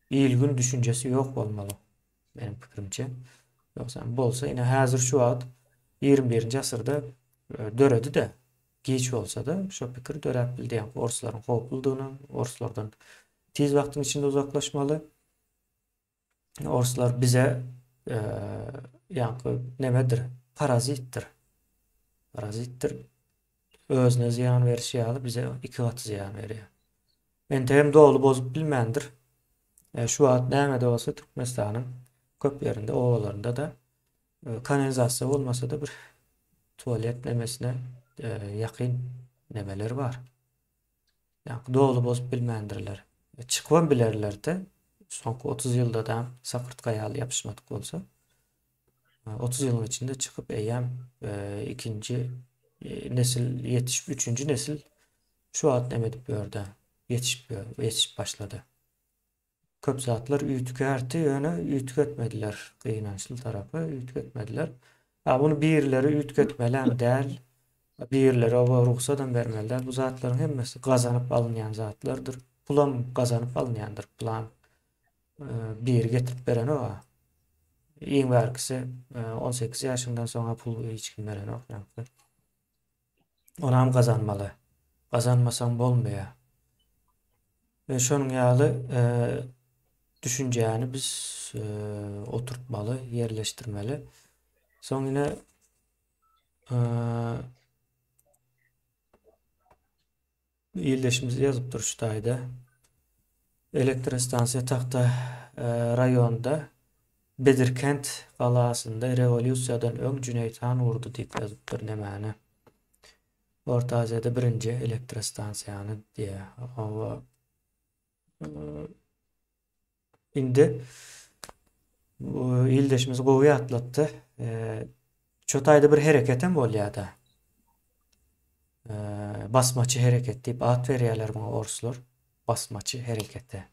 il-gün düşünjesi ýok bolmaly meniň pikirimçe. Ýogsam bolsa ine häzir şu wagt 21-nji asyrda döredi-de giç bolsa-da şo pikir döräp bildi ýaňky orslaryň howpludygyny, orslardan Tiz wagtyň içinde uzaklaşmaly. Orslar bize e, ýaňky nemedir? Parazitdir. Parazitdir. Özüne zyýan berişi ýaly bize iki gaty zyýan berýär. Entegem doly bozup bilmändir. E, şu wagt näme-de bolsa Türkmenistanyň köp ýerinde, obalarynda-da e, kanalizasiýa bolmasa-da bir tualet nemesine e, ýakyn nemeler bar. Ýa doly bozup bilmändirler. Çykybam bilerlerdi. Soňky 30 ýylda-da sakyrtga ýaly ýapyşmadyk bolsa. 30 ýylyň içinde çykyp eýýäm e, ikinji e, nesil ýetişip, üçünji nesil şu wagt näme edip ýördi? Ýetişip ýör, ýetişip başlady. Köp zatlar üýtgärdi, ýöne üýtgetmediler. Gynançly tarapy üýtgetmediler. A muny birileri üýtgetmelem däl. Birileri oba rugsadam bermeli däl. Bu zatlaryň hemmesi gazanyp alynýan zatlardyr. Pulam gazanyp alynýandyr. Pulam biri getirip berenok-a. Iň bärkisi 18 ýaşyňdan soň-a pul hiç kim berenok ýaňky. Onam gazanmaly. Gazanmasaň bolmaýar. We şonuň ýaly düşünjäni biz oturtmaly, ýerleşdirmeli. Soň ine ildeşimiz ýazypdyr şu taýda. Elektrostansiýa tagta raýonda Bedirkent galasynda rewolýusiýadan öň Jüneýit han gurdy diýip ýazypdyr nemäni. Orta Aziýada birinji elektrostansiýany diýýär. Oba Indi ildeşimiz gowy ýatlatdy. Şu taýda bir hereket hem bolýar-da. Basmaçy hereket diýip at berýärler muňa orslar. Basmaçy hereketi.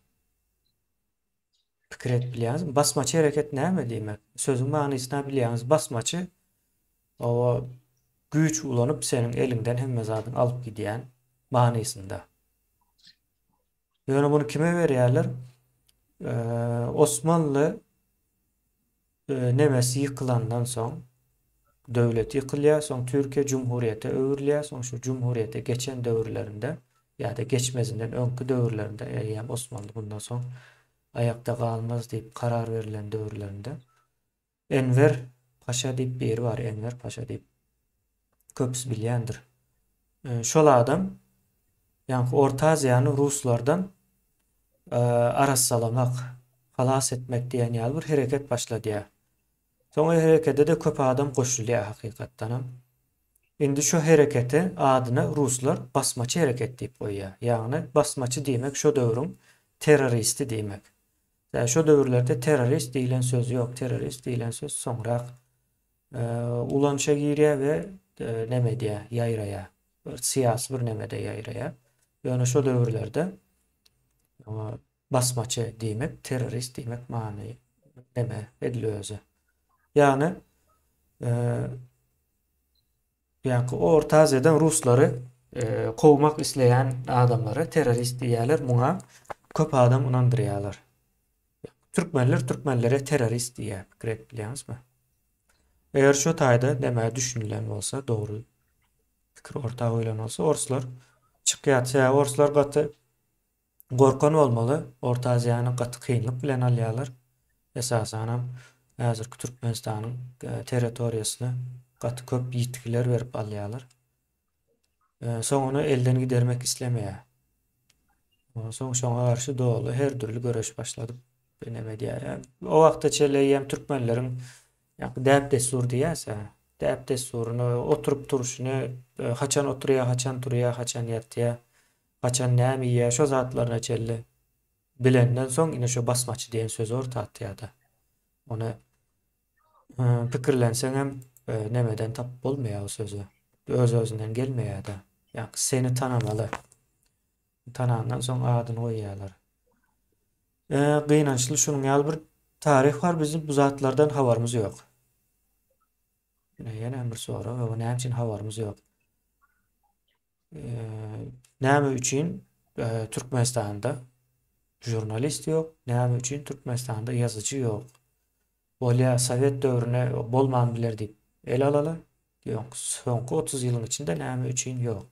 Pikir edip bilýäňizmi? Basmaçy hereket näme diýmek? Sözüň manysyny bilýäňiz. Basmaçy o güýç ulanyp seniň eliňden hemme zadyňy alyp gidýän manysynda. Ýöne muny kime berýärler? Osmanly nemesi ýykylandan soň döwlet ýykylýar, soň Türkiýe jumhuriýete öwrülýär, soň şu jumhuriýete geçen döwürlerinde ýa-da geçmezinden öňki döwürlerinde eýýäm Osmanly bundan soň aýakda galmaz diýip karar berlen döwürlerinde Enwer paşa diýip biri bar, Enwer paşa diýip. Köpüsi bilýändir. Şol adam ýaňky Orta Aziýany ruslardan arassalamak, halas etmek diýen ýaly bir hereket başladýar. Soň o herekede-de köp adam goşulýar hakykatdanam. Indi şo herekete adyna ruslar basmaçy hereket diýip goýýar. Ýagny basmaçy diýmek şo döwrüň terroristi diýmek. Tä şo döwürlerde terrorist diýlen söz ýok. Terrorist diýlen söz soňrak ulanyşa girýär we neme edýär, ýaýraýar. Bir syýasy bir nemede ýaýraýar. Ýöne şo döwürlerde basmaçy diýmek, terrorist diýmek many neme edil özi. Ýagny Ýaňky Orta Aziýadan ruslary kowmak isleýän adamlara terrorist diýýärler, muňa köp adam ynandyrýarlar. Türkmenler türkmenlere terrorist diýýär, pikir edip bilýäňizmi? Eger şu taýda nämä düşünilen bolsa, dogry pikir orta goýlan bolsa, orslar çykýar. Sebäbi orslar gaty gorkan bolmaly. Orta Aziýany gaty kynlyk bilen alýarlar. Esasanam häzirki Türkmenistanyň territoriýasyny gaty köp ýitgiler berip alýarlar. Soň ony elden gidermek islemeýär. Soň şoňa garşy doly her dürli göreş başladyp neme edýär. O wagta çenli eýýäm türkmenleriň ýa däp-dessur diýýäs-ä. Däp-dessuryny, oturyp turşuny, haçan oturýar, haçan turýar, haçan ýatýar. Haçan näme iýýär şo zatlaryna çenli bilenden soň ine şo basmaçy diýen sözi orta atýada. Ony pikirlenseňem nemeden tapyp bolmaýar o sözi. Öz-özünden gelmeýärde. Ýa seni tanamaly. Tanandan soň adyny goýýarlar. E, gynançly şunuň ýaly bir taryh bar bizim bu zatlardan habarymyz ýok. Ine ýene bir sorag, näme üçin habarymyz ýok? Näme üçin Türkmenistanda žurnalist ýok? Näme üçin Türkmenistanda ýazyjy ýok? Bolýa, sowet döwrüne bolman biler diýip el alaly. Ýok, soňky 30 ýylyň içinde näme üçin ýok?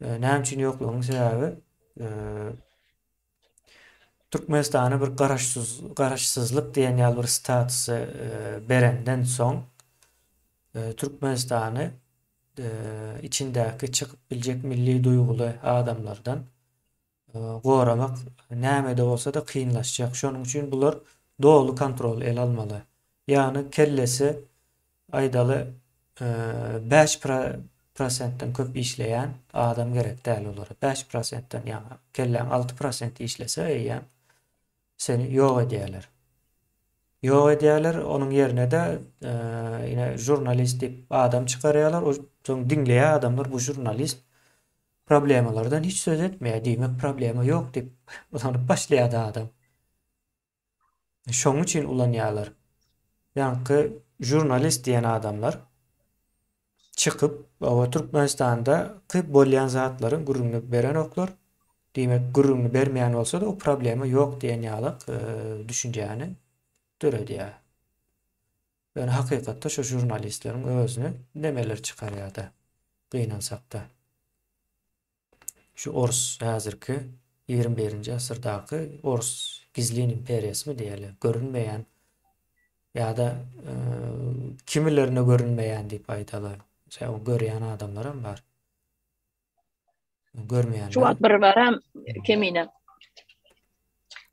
Näme üçin ýoklugynyň sebäbi Türkmenistana bir garaşsyz garaşsyzlyk diýen ýaly bir statusy berenden soň Türkmenistany içindäki çykyp biljek milli duýguly adamlardan goramak nämede bolsa-da kynlaşjak. Şonuň üçin bular doly kontroly ele almaly. Ýagny kellesi aýdaly 5 prosentden köp işleýän adam gerek däl olara. 5 prosentden ýagny kelläň 6 prosent işlese eýýäm seni ýok edýärler. Ýok edýärler, onuň ýerine-de ine žurnalist diýip adam çykarýarlar. O soň diňleýär adamlar bu žurnalist. Problemalardan hiç söz etmeýär. Diýmek problema ýok diýip ulanyp başlaýar-da adam. Şonuň üçin ulanýarlar. Ýaňky žurnalist diýen adamlar çykyp, oba Türkmenistanda ky bolýan zatlaryň gürrüňini berenoklar. Diýmek, gürrüňini bermeýän bolsa-da, o problema ýok diýen ýalak e, düşünjäni döredýär. Ýöne hakykatda şu žurnalistleriň özüni nemeler çykarýar-da, gynansakda. Şu ors häzirki 21-nji asyrdaky ors gizlin imperiýasymy diýeli, görünmeýän ýa-da e, kimilerine görünmeýän diýip aýdaly. Sebäbi görýän adamlaram bar. Görmeýänler. Şu wagt bir baram kemine.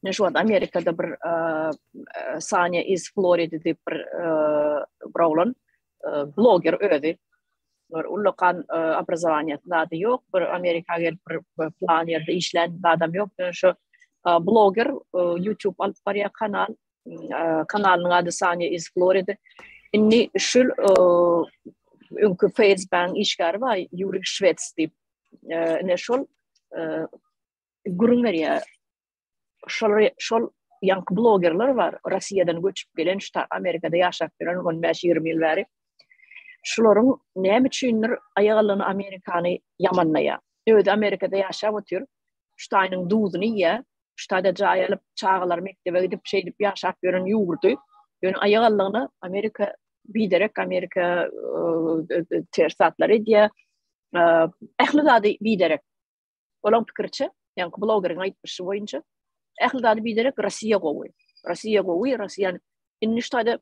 Ne şu wagt Amerikada bir e, e, Sanya iz Florida diýip bir e, bir oglan bloger özi. Bir ullakan obrazowaniýasy zady ýok. Bir Amerika gelip bir plan ýerde işlän adam ýok. Ýöne şu bloger YouTube alyp barýar kanal. Kanalynyň ady Sanya iz Florida. Indi şu öňki FSB-niň işgäri bar, Ýuri Şwets diýip. Ine şol gürrüň berýär. Şol şol ýaňky blogerler bar, Russiýadan göçüp gelen, şu Amerikada ýaşap ýören 15-20 ýyl bäri. Şularyň näme üçindir aýagyny Amerikany ýamanlaýar. Özi Amerikada ýaşap otyr. Şu taýynyň duzuny iýýär. Şu taýda jaý alyp, çagalary mekdebe gidip, şeýdip ýaşap ýören ýurdy. Ýöne aýagallygyna Amerika biderek Amerika ters zatlar edýär. Ähli zady biderek. Olaň pikiriçe, ýaňky blogeriň aýtmyşy boýunça, ähli zady biderek Russiýa gowy. Russiýa gowy, Russiýany indi şu taýda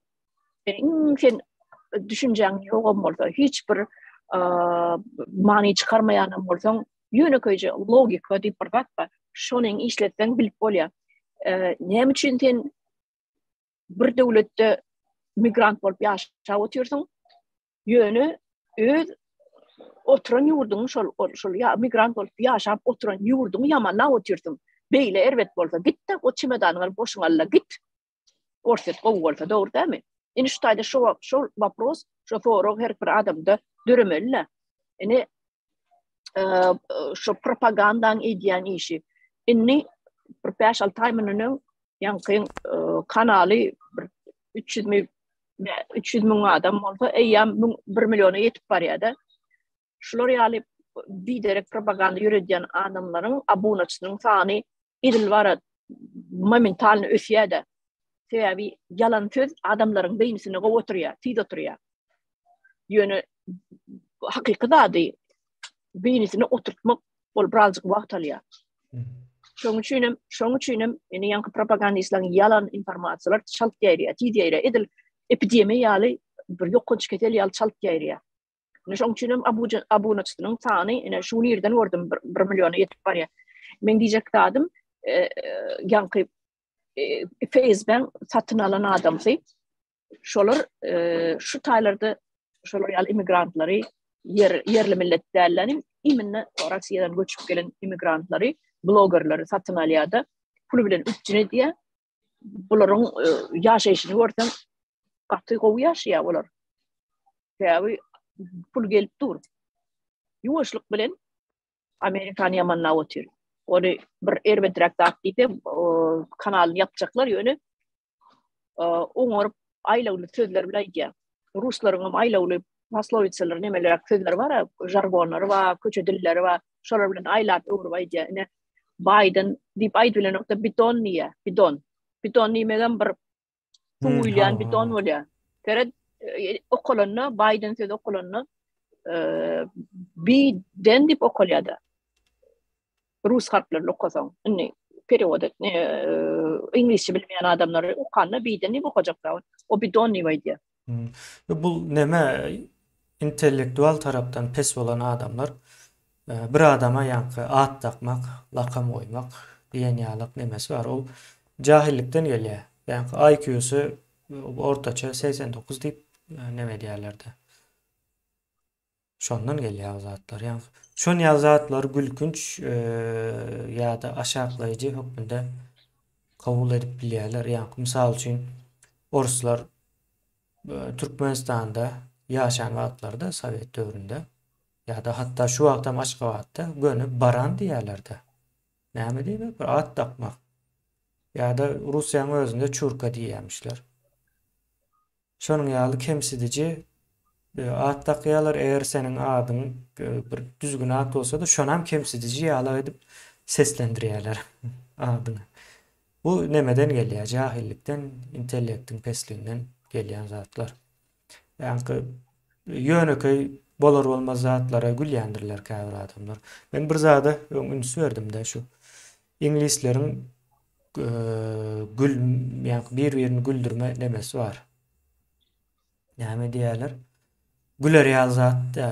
iň sen düşünjäň ýogam bolsa, hiç bir many çykarmaýanam bolsaň, ýönekeýje logika diýip bir zat bar. Şony işletseň bilip bolýar. Näme üçin sen bir döwletde migrant bolup ýaşap otyrsyň? Ýöne öz oturan ýurduň şol şol ýa migrant bolup ýaşap oturan ýurduňy ýamanlap otyrsyň. Beýle erbet bolsa git-de o çemodanyňy alyp goşuňy al-da git. Orsýet gowy bolsa dogry dälmi? Indi şu taýda şo şol wopros, şo sorag her bir adamda döremeli-le. Ine şo propagandaň edýän işi. Indi bir 5-6 aý mundan öň ýaňky kanaly bir 300 mi 300 müň adam bolsa, eýýäm 1 milliona ýetip barýar-da. Şular ýaly biderek propaganda ýöredýän adamlaryň abunaçynyň sany edil bara momentalny ösýär-de. Sebäbi ýalan söz adamlaryň beýnisine gowy oturýar, tiz oturýar. Ýöne hakyky zady beýnisine oturtmak ol birazjyk wagt alýar. Şonuň üçin hem, şonuň üçin hem indi ýaňky propagandistleriň ýalan informasiýalar çalt ýaýraýar, tiz ýaýraýar. Edil epidemiýa ýaly bir ýokanç kesel ýaly çalt ýaýraýar. Ine şonuň üçin hem abunaçysynyň sany ine şu gün irden gördüm 1 milliona ýetip barýar. Men diýjek zadym, e, e, ýaňky e, Facebook satyn alan adamsy şolar e, şu taýlarda şolar ýaly immigrantlary ýer ýerli millet dällerini iminne Russiýadan göçüp gelen immigrantlary blogerleri satyn alýar-da pul bilen üpjün edýär. Bularyň e, ýaşaýşyny görseň gaty gowy ýaşaýar olar. Sebäbi pul gelip dur. Ýuwaşlyk bilen Amerikany ýamanlap otyr. Ony bir erbeträk zat diýse, kanalyny ýapjaklar ýöne oňaryp aýlawly sözler bilen aýdýar. Ruslaryň hem aýlawly poslowicalar nemeler sözleri bar, žargonlary bar, köçe dilleri bar. Şolar bilen aýlap öwrüp aýdýar. Ine Biden diýip aýdyp bilenokda bidon diýýär, bidon. Bidon diýmegem bir suw hmm, guýulýan bidon bolýar. Seret e, okalanda Biden sözi okalanda e, biden diýip okalýar-da. Rus harplaryny okasaň, indi perewod et, e, iňlisçe bilmeýän adamlar okanda biden diýip okajaklar. O bidon diýip aýdýar. Hmm. Bu neme intellektual tarapdan pes bolan adamlar e, bir adama ýaňky at dakmak, lakam goýmak diýen ýalyk nemesi bar. Ol jahillikden gelýär. Ýaňky IQ-sy ortaça 89 diýip e, neme edýärler-de. Şondan gelýär o zatlar. Ýagny şon ýaly zatlary gülkünç e, ýa-da aşaklaýjy hökmünde kabul edip bilýärler. Ýagny mysal üçin orslar e, Türkmenistanda ýaşan wagtlarda Sowet döwründe. Ýa-da hatda şu wagtam Aşgabatda göni baran diýýärler-de. Näme diýmek? Bir at dakmak. Ýa-da Russiýanyň özünde çurka diýýärmişler. Şonuň ýaly kemsidiji at dakýarlar. Eger seniň adyň bir düzgün at bolsa-da, şonam kemsidiji ýaly edip seslendirýärler adyňy. Bu nemeden gelýär? Jahillikden, intellektiň pesliginden gelýän zatlar. Ýaňky ýönekeý bolar-bolmaz zatlara gülýändirler käbir adamlar. Men bir zada öň üns berdim-de şu iňlisleriň gül ýaňky bir-birini güldürme nemesi bar. Näme diýýärler? Güler ýaly zat-da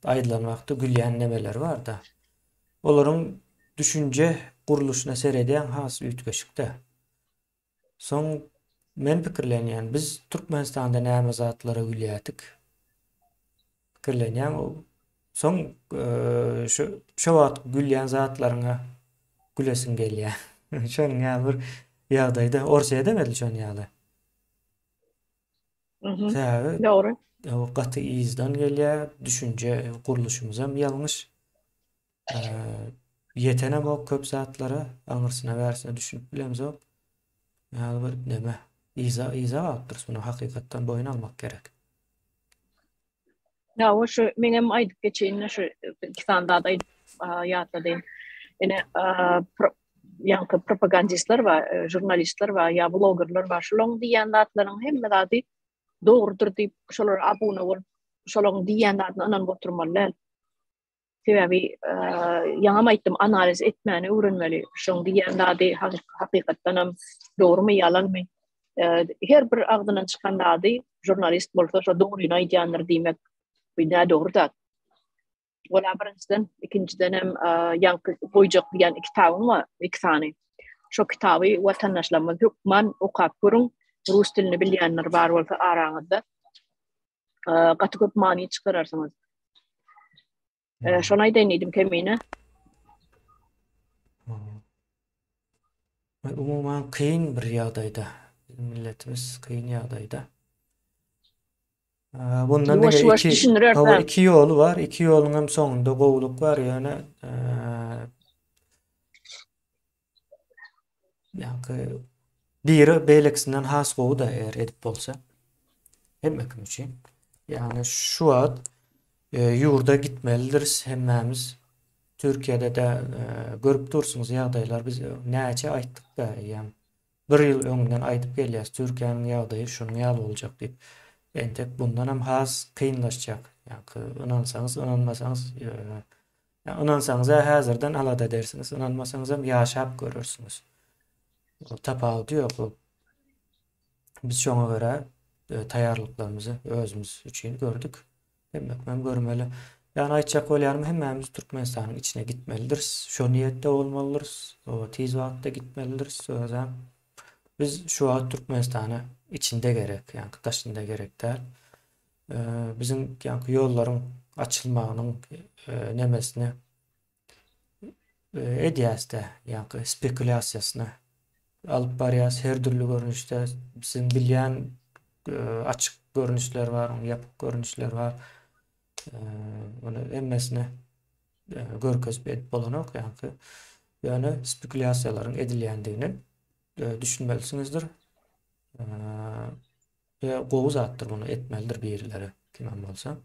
aýdylan wagtda gülýän nemeleri bar-da. Olaryň düşünje gurluşyna seredýäň has üýtgeşik-de. Soň men pikirlenýän, biz Türkmenistanda näme zatlara gülýärdik? Pikirlenýän, soň şu şo wagt gülýän zatlaryňa gülesiň gelýär. Şonuň ýaly bir ýagdaýda Orsýedem edil şonuň ýaly. Sebäbi Dogry. Gaty yzdan gelýär, düşünje gurluşymyzam ýalňyş. Ýetenemok köp zatlara, aňyrsyna bärsine düşünip bilemzok. Ýaly bir neme, yza yza galypdyrys muny hakykatdan boýun almak gerek. Hawa şu meňem aýdyp geçeýin şu iki sany zat aýdyp ýatladym. Ine ýaňky propagandistler bar, e, žurnalistler bar, ýa blogerler bar. Şolaryň diýýän zatlarynyň hemme zady dogrudyr diýip, şolara abuna bolup, şolaryň diýýän zadyna ynanyp oturmaly däl. Sebäbi ýaňam aýtdym, analiz etmäni öwrenmeli. Şoň diýýän zady hakykatdan hem dogrumy, ýalanmy? Her bir agzyndan çykan zady žurnalist bolsa şo dogryny aýdýandyr diýmek bu nädogry zat. Ola birinjiden, ikinjiden hem ýaňky goýjak diýen kitabyň bar, iki sany. Şo kitaby watandaşlarymyz hökman okap görüň. Rus dilini bilýänler bar bolsa araňyzda. gaty köp many çykararsyňyz. Hmm. Şony aýdaýyn diýdim Kemine. Umuman kyn bir ýagdaýda. Milletimiz kyn ýagdaýda. Bundan diňe iki, hawa, iki ýoly bar. Iki ýoluň hem soňunda gowulyk bar, ýöne Ýaňky biri beýlekisinden has gowy-da eger edip bolsa. Hemme kim üçin. Ýagny şu wagt e, ýurda gitmelidiris hemmämiz. Türkiýede-de e, görüp dursuňyz ýagdaýlar biz näçe aýtdyk-da eýýäm. Bir ýyl öňünden aýdyp gelýäs Türkiýäniň ýagdaýy şunuň ýaly boljak diýip. Entek bundan hem has kynlaşjak. Ýaňky ynansaňyz, ynanmasaňyz e, Ynansaňyz-a häzirden alada edersiňiz, ynanmasaňyzam ýaşap görersiňiz. Tapawudy ýok. Biz şoňa görä e, taýýarlyklarymyzy özümiz üçin gördük. Hemmekmem görmeli. Ýagny aýtjak bolýanym hemmämiz Türkmenistanyň içine gitmelidiris. Şo niýetde bolmalydyrys. O tiz wagtda gitmelidiris özem. Biz şu wagt Türkmenistana içinde gerek, ýagny daşynda gerek däl. Biziň ýaňky ýollaryň açylmagynyň nemesine edýäs-de, ýaňky spekulýasiýasyna alyp barýas her dürli görnüşde. Siziň bilýän açyk görnüşler bar, onuň ýapyk görnüşleri bar. Ony hemmesine görkezip edip bolanok ýaňky. Ýöne spekulýasiýalaryň edilýändigini düşünmelisiňizdir. We gowy zatdyr muny etmelidir birileri kimem bolsa.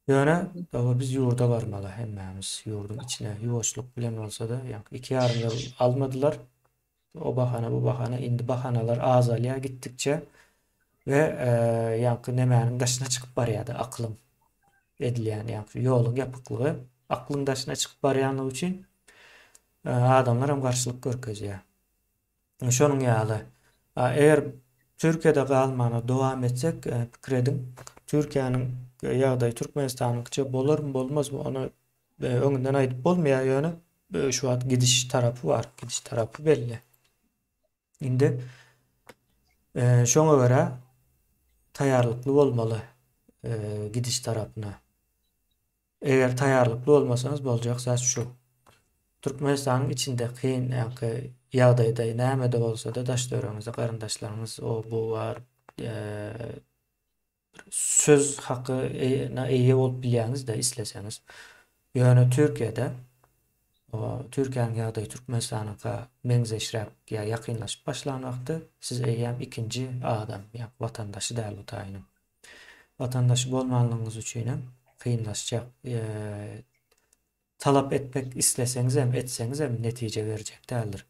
Ýöne baba biz ýurda barmaly hemmämiz ýurduň içine ýuwaşlyk bilen bolsa-da ýaňky 2,5 ýyl almadylar. O bahana bu bahana indi bahanalar azalýar gitdikçe we e, ýaňky nemäniň daşyna çykyp barýardy aklyň edilýän ýaňky ýoluň ýapyklygy aklyň daşyna çykyp barýanlygy üçin e, adamlar hem garşylyk görkezýär. Şonuň ýaly, eger Türkiýede galmana dowam etsek, e, pikir ediň, Türkiýäniň ýagdaýy Türkmenistanyňkyça bolarmy, bolmazmy, ony e, öňünden aýdyp bolmaýar, ýöne e, şu wagt gidiş tarapy bar, gidiş tarapy belli. Indi şoňa görä taýýarlykly bolmaly gidiş tarapyna. Eger taýýarlykly bolmasaňyz boljak zat şu. Türkmenistanyň içinde kyn ýaňky ýagdaýda nämede bolsada daş töweregiňizde garyndaşlaryňyz o bu bar bir. söz hakyna eýe bolup bilýäňiz-de isleseňiz. Ýöne Türkiýede Türkiýäniň ýagdaýy Türkmenistanyňka meňzeşräk ýa ýakynlaşyp başlan wagty siz eýýäm ikinji adam, ýa watandaşy däl bu taýynyň. Watandaşy bolmanlygyňyz üçinem kynlaşjak. Talap etmek isleseňizem, etseňizem netije berjek däldir.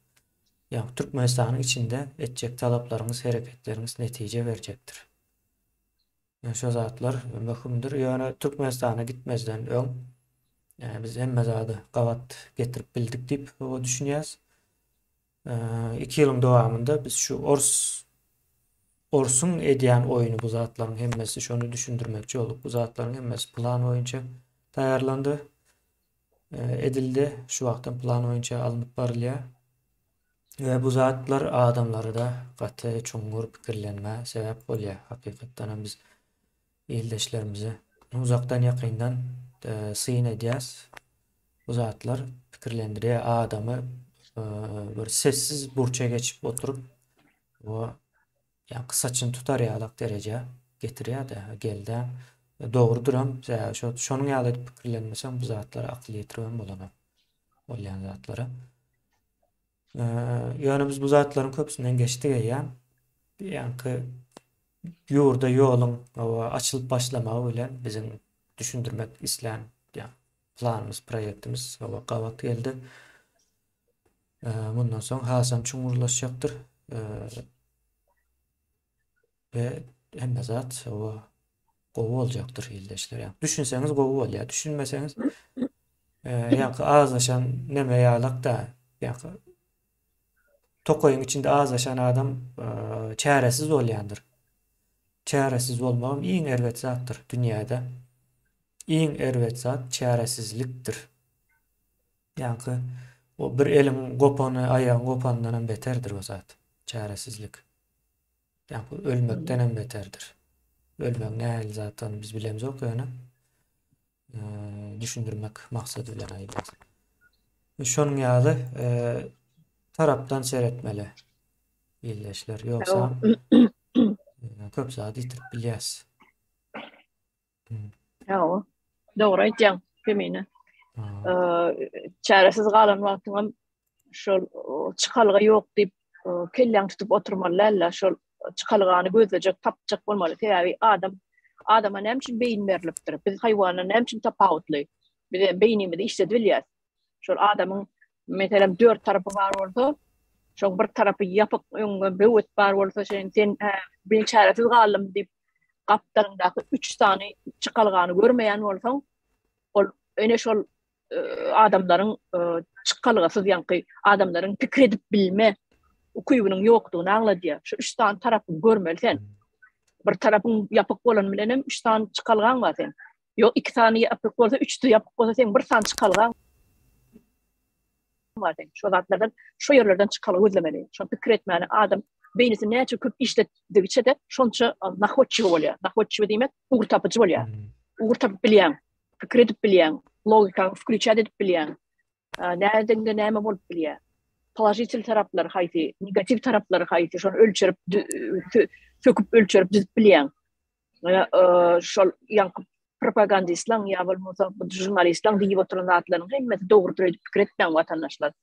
Ýagny Türkmenistanyň içinde etjek talaplaryňyz, hereketleriňiz netije berjekdir. Ýöne şo zatlar möhümdir. Ýöne Türkmenistana gitmezden öň biz hemme zady gabat getirip bildik diýip düşünýäs. Iki ýylyň dowamynda biz şu ors orsuň edýän oýny bu zatlaryň hemmesi şony düşündirmekçi bolduk. Bu zatlaryň hemmesi plan boýunça taýýarlandy. Edildi. Şu wagtam plan boýunça alnyp barylýar. We bu zatlar adamlarda gaty çuňňur pikirlenmä sebäp bolýar. Hakykatdan hem biz ildeşlerimize uzakdan ýakyndan syn edýäs. Bu zatlar pikirlendirýär adamy bir sessiz burça geçip oturyp we ýaňky saçyny tutar ýalak derejä getirýär-de, gelde dogrudyram, sebäbi şonuň ýaly edip pikirlenmeseň bu zatlara akyl ýetiribem bolanok bolýan zatlara. Ýöne biz bu zatlaryň köpüsinden geçdik eýýäm. Ýaňky ýurda ýoluň açylyp başlamagy bilen biziň düşündirmek islän planymyz, proýektimiz gabat geldi. Mundan soň hasam çuňňurlaşjakdyr. We hemme zat gowy boljakdyr ildeşler. Ýa düşünseňiz gowy bolýar, düşünmeseňiz ýa azaşan neme ýalak-da, ýa tokaýyň içinde azaşan adam çäresiz bolýandyr. Çäresiz bolmagam iň erbet zatdyr dünýäde. Iň erbet zat çäresizlikdir. Ýaňky o bir eliň gopany, aýagyň gopanyndan hem beterdir o zat. Çäresizlik. Ýaňky ölmekden hem beterdir. Ölmegiň nähili zatdygyny biz bilemzok ýöne düşündirmek maksady bilen aýdýas. Şonuň ýaly tarapdan seretmeli ildeşler. Ýogsa köp zat ýitirip bilýäs. Hawa. Dogry aýtýaň, Kemine. Çäresiz galan wagtyňam şol çykalga ýok diýip kelläň tutup oturmaly däl-de, şol çykalgany gözlejek, tapjak bolmaly. Sebäbi adam adama näme üçin beýin berlipdir? Biz haýwandan näme üçin tapawutly? Biz beýnimizi işledip bilýäris. Şol adamyň meselem dört tarapy bar bolsa, şoň bir tarapy ýapyk, öňüňe böwet bar bolsa, sen sen men çäresiz galdym diýip gapdalyňdaky üç sany çykalgany görmeýän bolsaň, ol ene şol e, adamlaryň e, çykalgasyz ýaňky adamlaryň pikir edip bilme ukybynyň ýokdugyny aňladýar. Şu üç sany tarapyny görmeli sen. Bir tarapyň ýapyk bolan bilen hem üç sany çykalgaň bar sen. Ýok, iki sany ýapyk bolsa, üçüsi ýapyk bolsa, seň bir sany çykalgaň bar seň. Şo zatlardan, şo ýerlerden çykalga gözlemeli. Şony pikir etmäni adam beýnisini näçe köp işletdigiçe-de şonça nahodçiwi bolýar. Nahodçiwi diýmek, ugur tapyjy bolýar. Ugur tapyp bilýäň, pikir edip bilýäň, logikaňy wklýuçat edip bilýäň. Nädeňde näme bolup bilýär? Položitel taraplary haýsy, negatiw taraplary haýsy, şony ölçerip, söküp ölçerip düzüp bilýäň. Şol ýaňky propagandistlaň ýa bolmasa žurnalistlaň diýip oturan zatlarynyň hemmesi dogrudyr öýdüp pikir etmäň watandaşlar.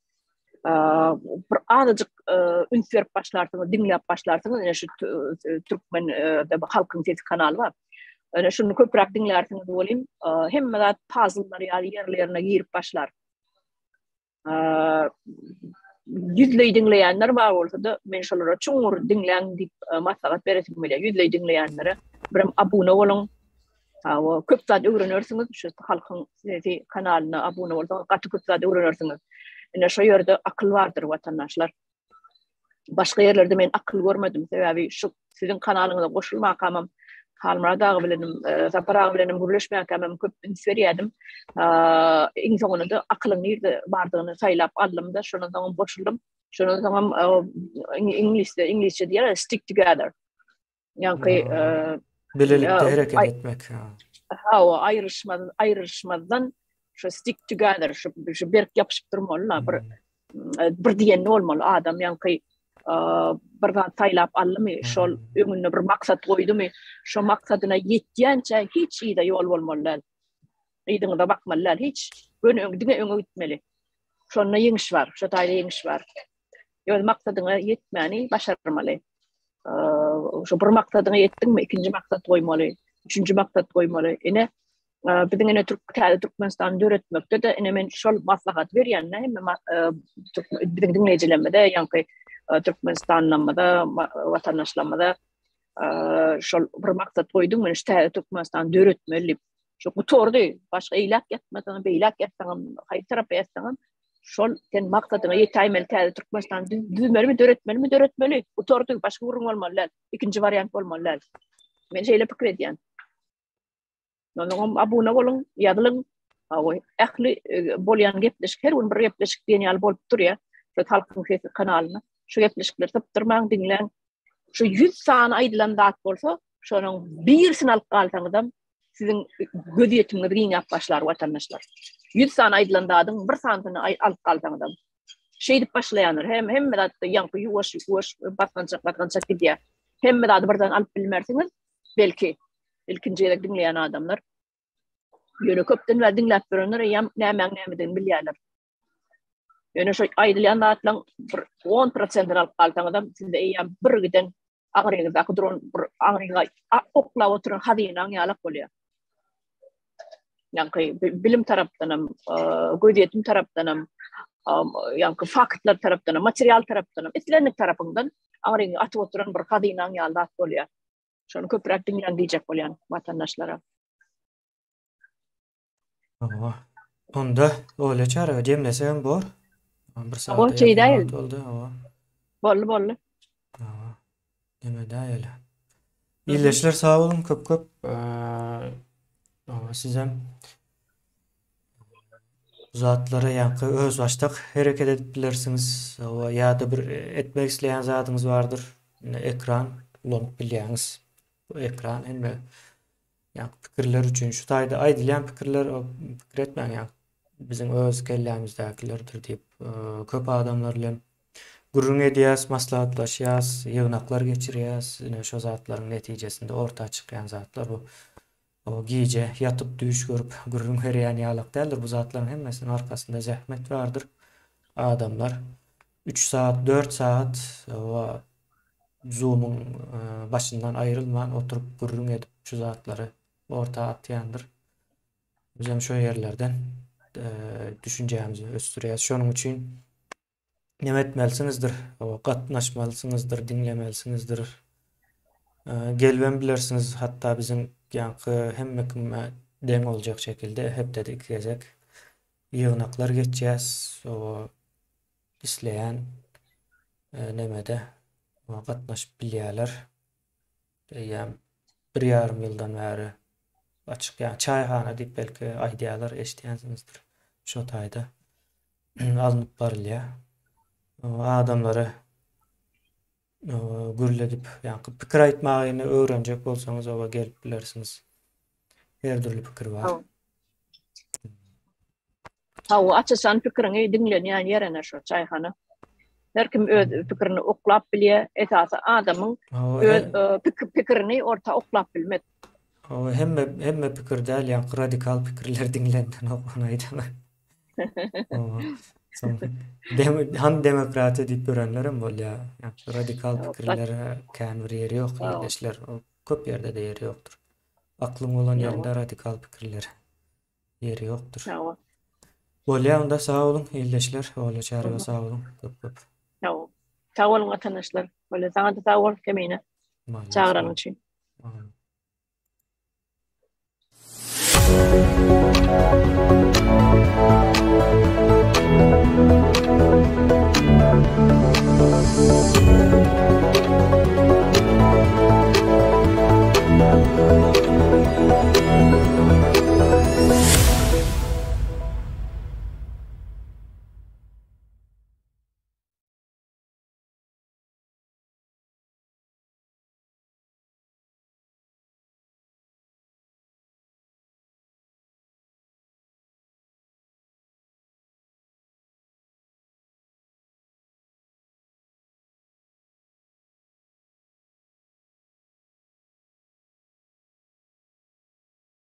Bir azajyk üns berip başlarsyňyz, diňläp başlarsyňyz, ine şu türkmen halkyň sesi kanaly bar. Ine şuny köpräk diňlärsiňiz welin, hemme zat pazllar ýaly ýerli-ýerine girip başlar. Ýüzleý diňleýänler bar bolsa-da, men şolara çuňňur diňläň diýip maslahat beresim gelýär. Ýüzleý diňleýänlere birem abuna boluň. Hawa, köp zat öwrenersiňiz. Şu Halkyň sesi kanalyna abuna bolsaňyz gaty köp zat öwrenersiňiz. Ine şo ýerde akyl bardyr watandaşlar. Başga ýerlerde men akyl görmedim. Sebäbi şu siziň kanalyňyza goşulmakamam Halmyrat aga bilenim, e, Sapar aga bilenim gürleşmäkämem köp üns berýärdim. Iň soňunda akylyň nirde bardygyny saýlap aldym-da, şondan soňam goşuldym. Şondan soňam e, iňlisde, iňlisçe diýýärler, stick together. Ýaňky e, bilelikde hereket etmek. Hawa, aýryşmaz, aýryşmazdan şu stick together, şu, şu berk ýapyşyp durmaly la bir hmm. bir diýenli bolmaly adam ýaňky. Bir zat saýlap aldymy, şol öňünde bir maksat goýdumy, şo maksadyna ýetýänçä hiç yza ýol bolmaly däl. Yzyňyza bakmaly däl hiç. Göni öň, diňe öňe gitmeli. Şonda ýeňiş bar, şo taýda ýeňiş bar. Öz maksadyňa ýetmäni başarmaly. Şo bir maksadyňa ýetdiňmi, ikinji maksat goýmaly, üçünji maksat goýmaly. Ine, biziň ine Türk täze Türkmenistany döretmekde-de ine men şol maslahaty berýän-de hemme biziň diňleýjilerimize, ýaňky Türkmenistanlymyza, watandaşlarymyza şol bir maksat goýduň, men şu täze Türkmenistany döretmeli diýip. Şu gutardy. Başga eýläk ýatmasaň, beýläk ýatsaňam, haýsy tarapa ýatsaňam, şol sen maksadyňa ýetäýmeli, täze Türkmenistany düzmelimi, döretmelimi, döretmeli. Gutardy, başga gürrüň bolmaly däl. Ikinji wariant bolmaly däl. Men şeýle pikir edýän. Ondan abuna boluň, ýazylyň. Hawa, ähli e, bolýan gepleşik her gün bir gepleşik diýen ýaly bolup durýar. Şu Halkyň sesi kanalynda. Şu gepleşikleri sypdyrmaň, diňläň. Şu 100 sany aýdylan zat bolsa, şonuň birisini alyp galsaňyzam siziň gözýetimiňiz giňäp başlar watandaşlar. 100 sany aýdylan zadyň bir sanysyny alyp galsaňyzam. Şeýdip başlaýanlar hem hemme zatda ýaňky ýuwaş ýuwaş basgançak basgançak gidýär. Hemme zady birden alyp bilmersiňiz. Belki ilkinji gezek diňleýän adamlar. Ýöne köpden bäri diňläp ýörenler eýýäm nämäň nämedigini bilýärler. Ýöne şu aýdylýan zatlaryň bir 10 prosentini alyp galsaňyzam sizde eýýäm bir giden aňryňyzdaky duran bir aňryňa oklap oturan hazynaň ýalak bolýar. Ýaňky bilim tarapdanam, gözýetim tarapdanam, ýaňky faktlar tarapdanam, material tarapdanam, islendik tarapyňdan aňryňa atyp oturan bir hazynaň ýaly zat bolýar. Şony köpräk diňläň diýjek bolýan watandaşlara. Hawa. Onda Olýa Çaryýewa jemlesegem bor. Bir saat ýarym boldy, hawa. Boldy, boldy. Hawa. Neme däýeli. Ildeşler sag boluň köp köp. Hawa sizem bu zatlara ýaňky özbaşdak hereket edip bilersiňiz. Hawa ýa-da bir etmek isleýän zadyňyz bardyr. Ekran ulanyp bilýäňiz. Bu ekran hemme Ýaňky pikirler üçin şu taýda aýdylýan pikirler pikir etmäň ýaňky biziň öz kellämizdäkilerdir diýip köp adamlar bilen gürrüň edýäs, maslahatlaşýas, ýygnaklar geçirýäs. Ine şo zatlaryň netijesinde orta çykýan zatlar bu. O gije ýatyp düýş görüp gürrüň berýän ýalak däldir. Bu zatlaryň hemmesiniň arkasynda zähmet bardyr. Adamlar 3 sagat, 4 sagat Zoom-yň başyndan aýrylman oturyp gürrüň edip şu zatlary orta atýandyr. Bizem şo ýerlerden düşünjämizi ösdürýäs. Şonuň üçin neme etmelisiňizdir, gatnaşmalysyňyzdyr, diňlemelisiňizdir. Gelibem bilersiňiz, hatda biziň ýaňky hemme kime deň boljak şekilde hepdede iki gezek ýygnaklar geçýäs. Isleýän nemede gatnaşyp bilýärler. Eýýäm bir ýarym ýyldan bäri açyk, ýa çaýhana diýip belki aýdýarlar, eşidýänsiňizdir. Şo taýda alnyp barylýar. Adamlara gürledip, ýa pikir aýtmagy indi öwrenjek bolsaňyz, oba gelip bilersiňiz. Her dürli pikir bar. Hawa, aç-açan pikiriňi diňlenýän ýer ene şo çaýhana. Her kim öz pikirini oklap bilýär. Esasy adamyň öz pikirini orta oklap bilmek. Hawa, hemme hemme pikir däl, ýaňky radikal pikirler diňlenenok, ony aýdaman. Hawa. Soň dem han demokratiýa diýip ýörenlerem bolýar. Ýaňky radikal pikirlere kän bir ýeri ýok, ildeşler. Köp ýerde-de ýeri ýokdur. Aklyň bolan ýerinde radikal pikirler. Ýeri ýokdur. Sag bol. Bolýa onda sag boluň ildeşler. Olja Çaryýewa sag boluň köp köp. Sag bol. Sag boluň watandaşlar. Bolýa saňa-da sag bol Kemine. Çagyranyň üçin.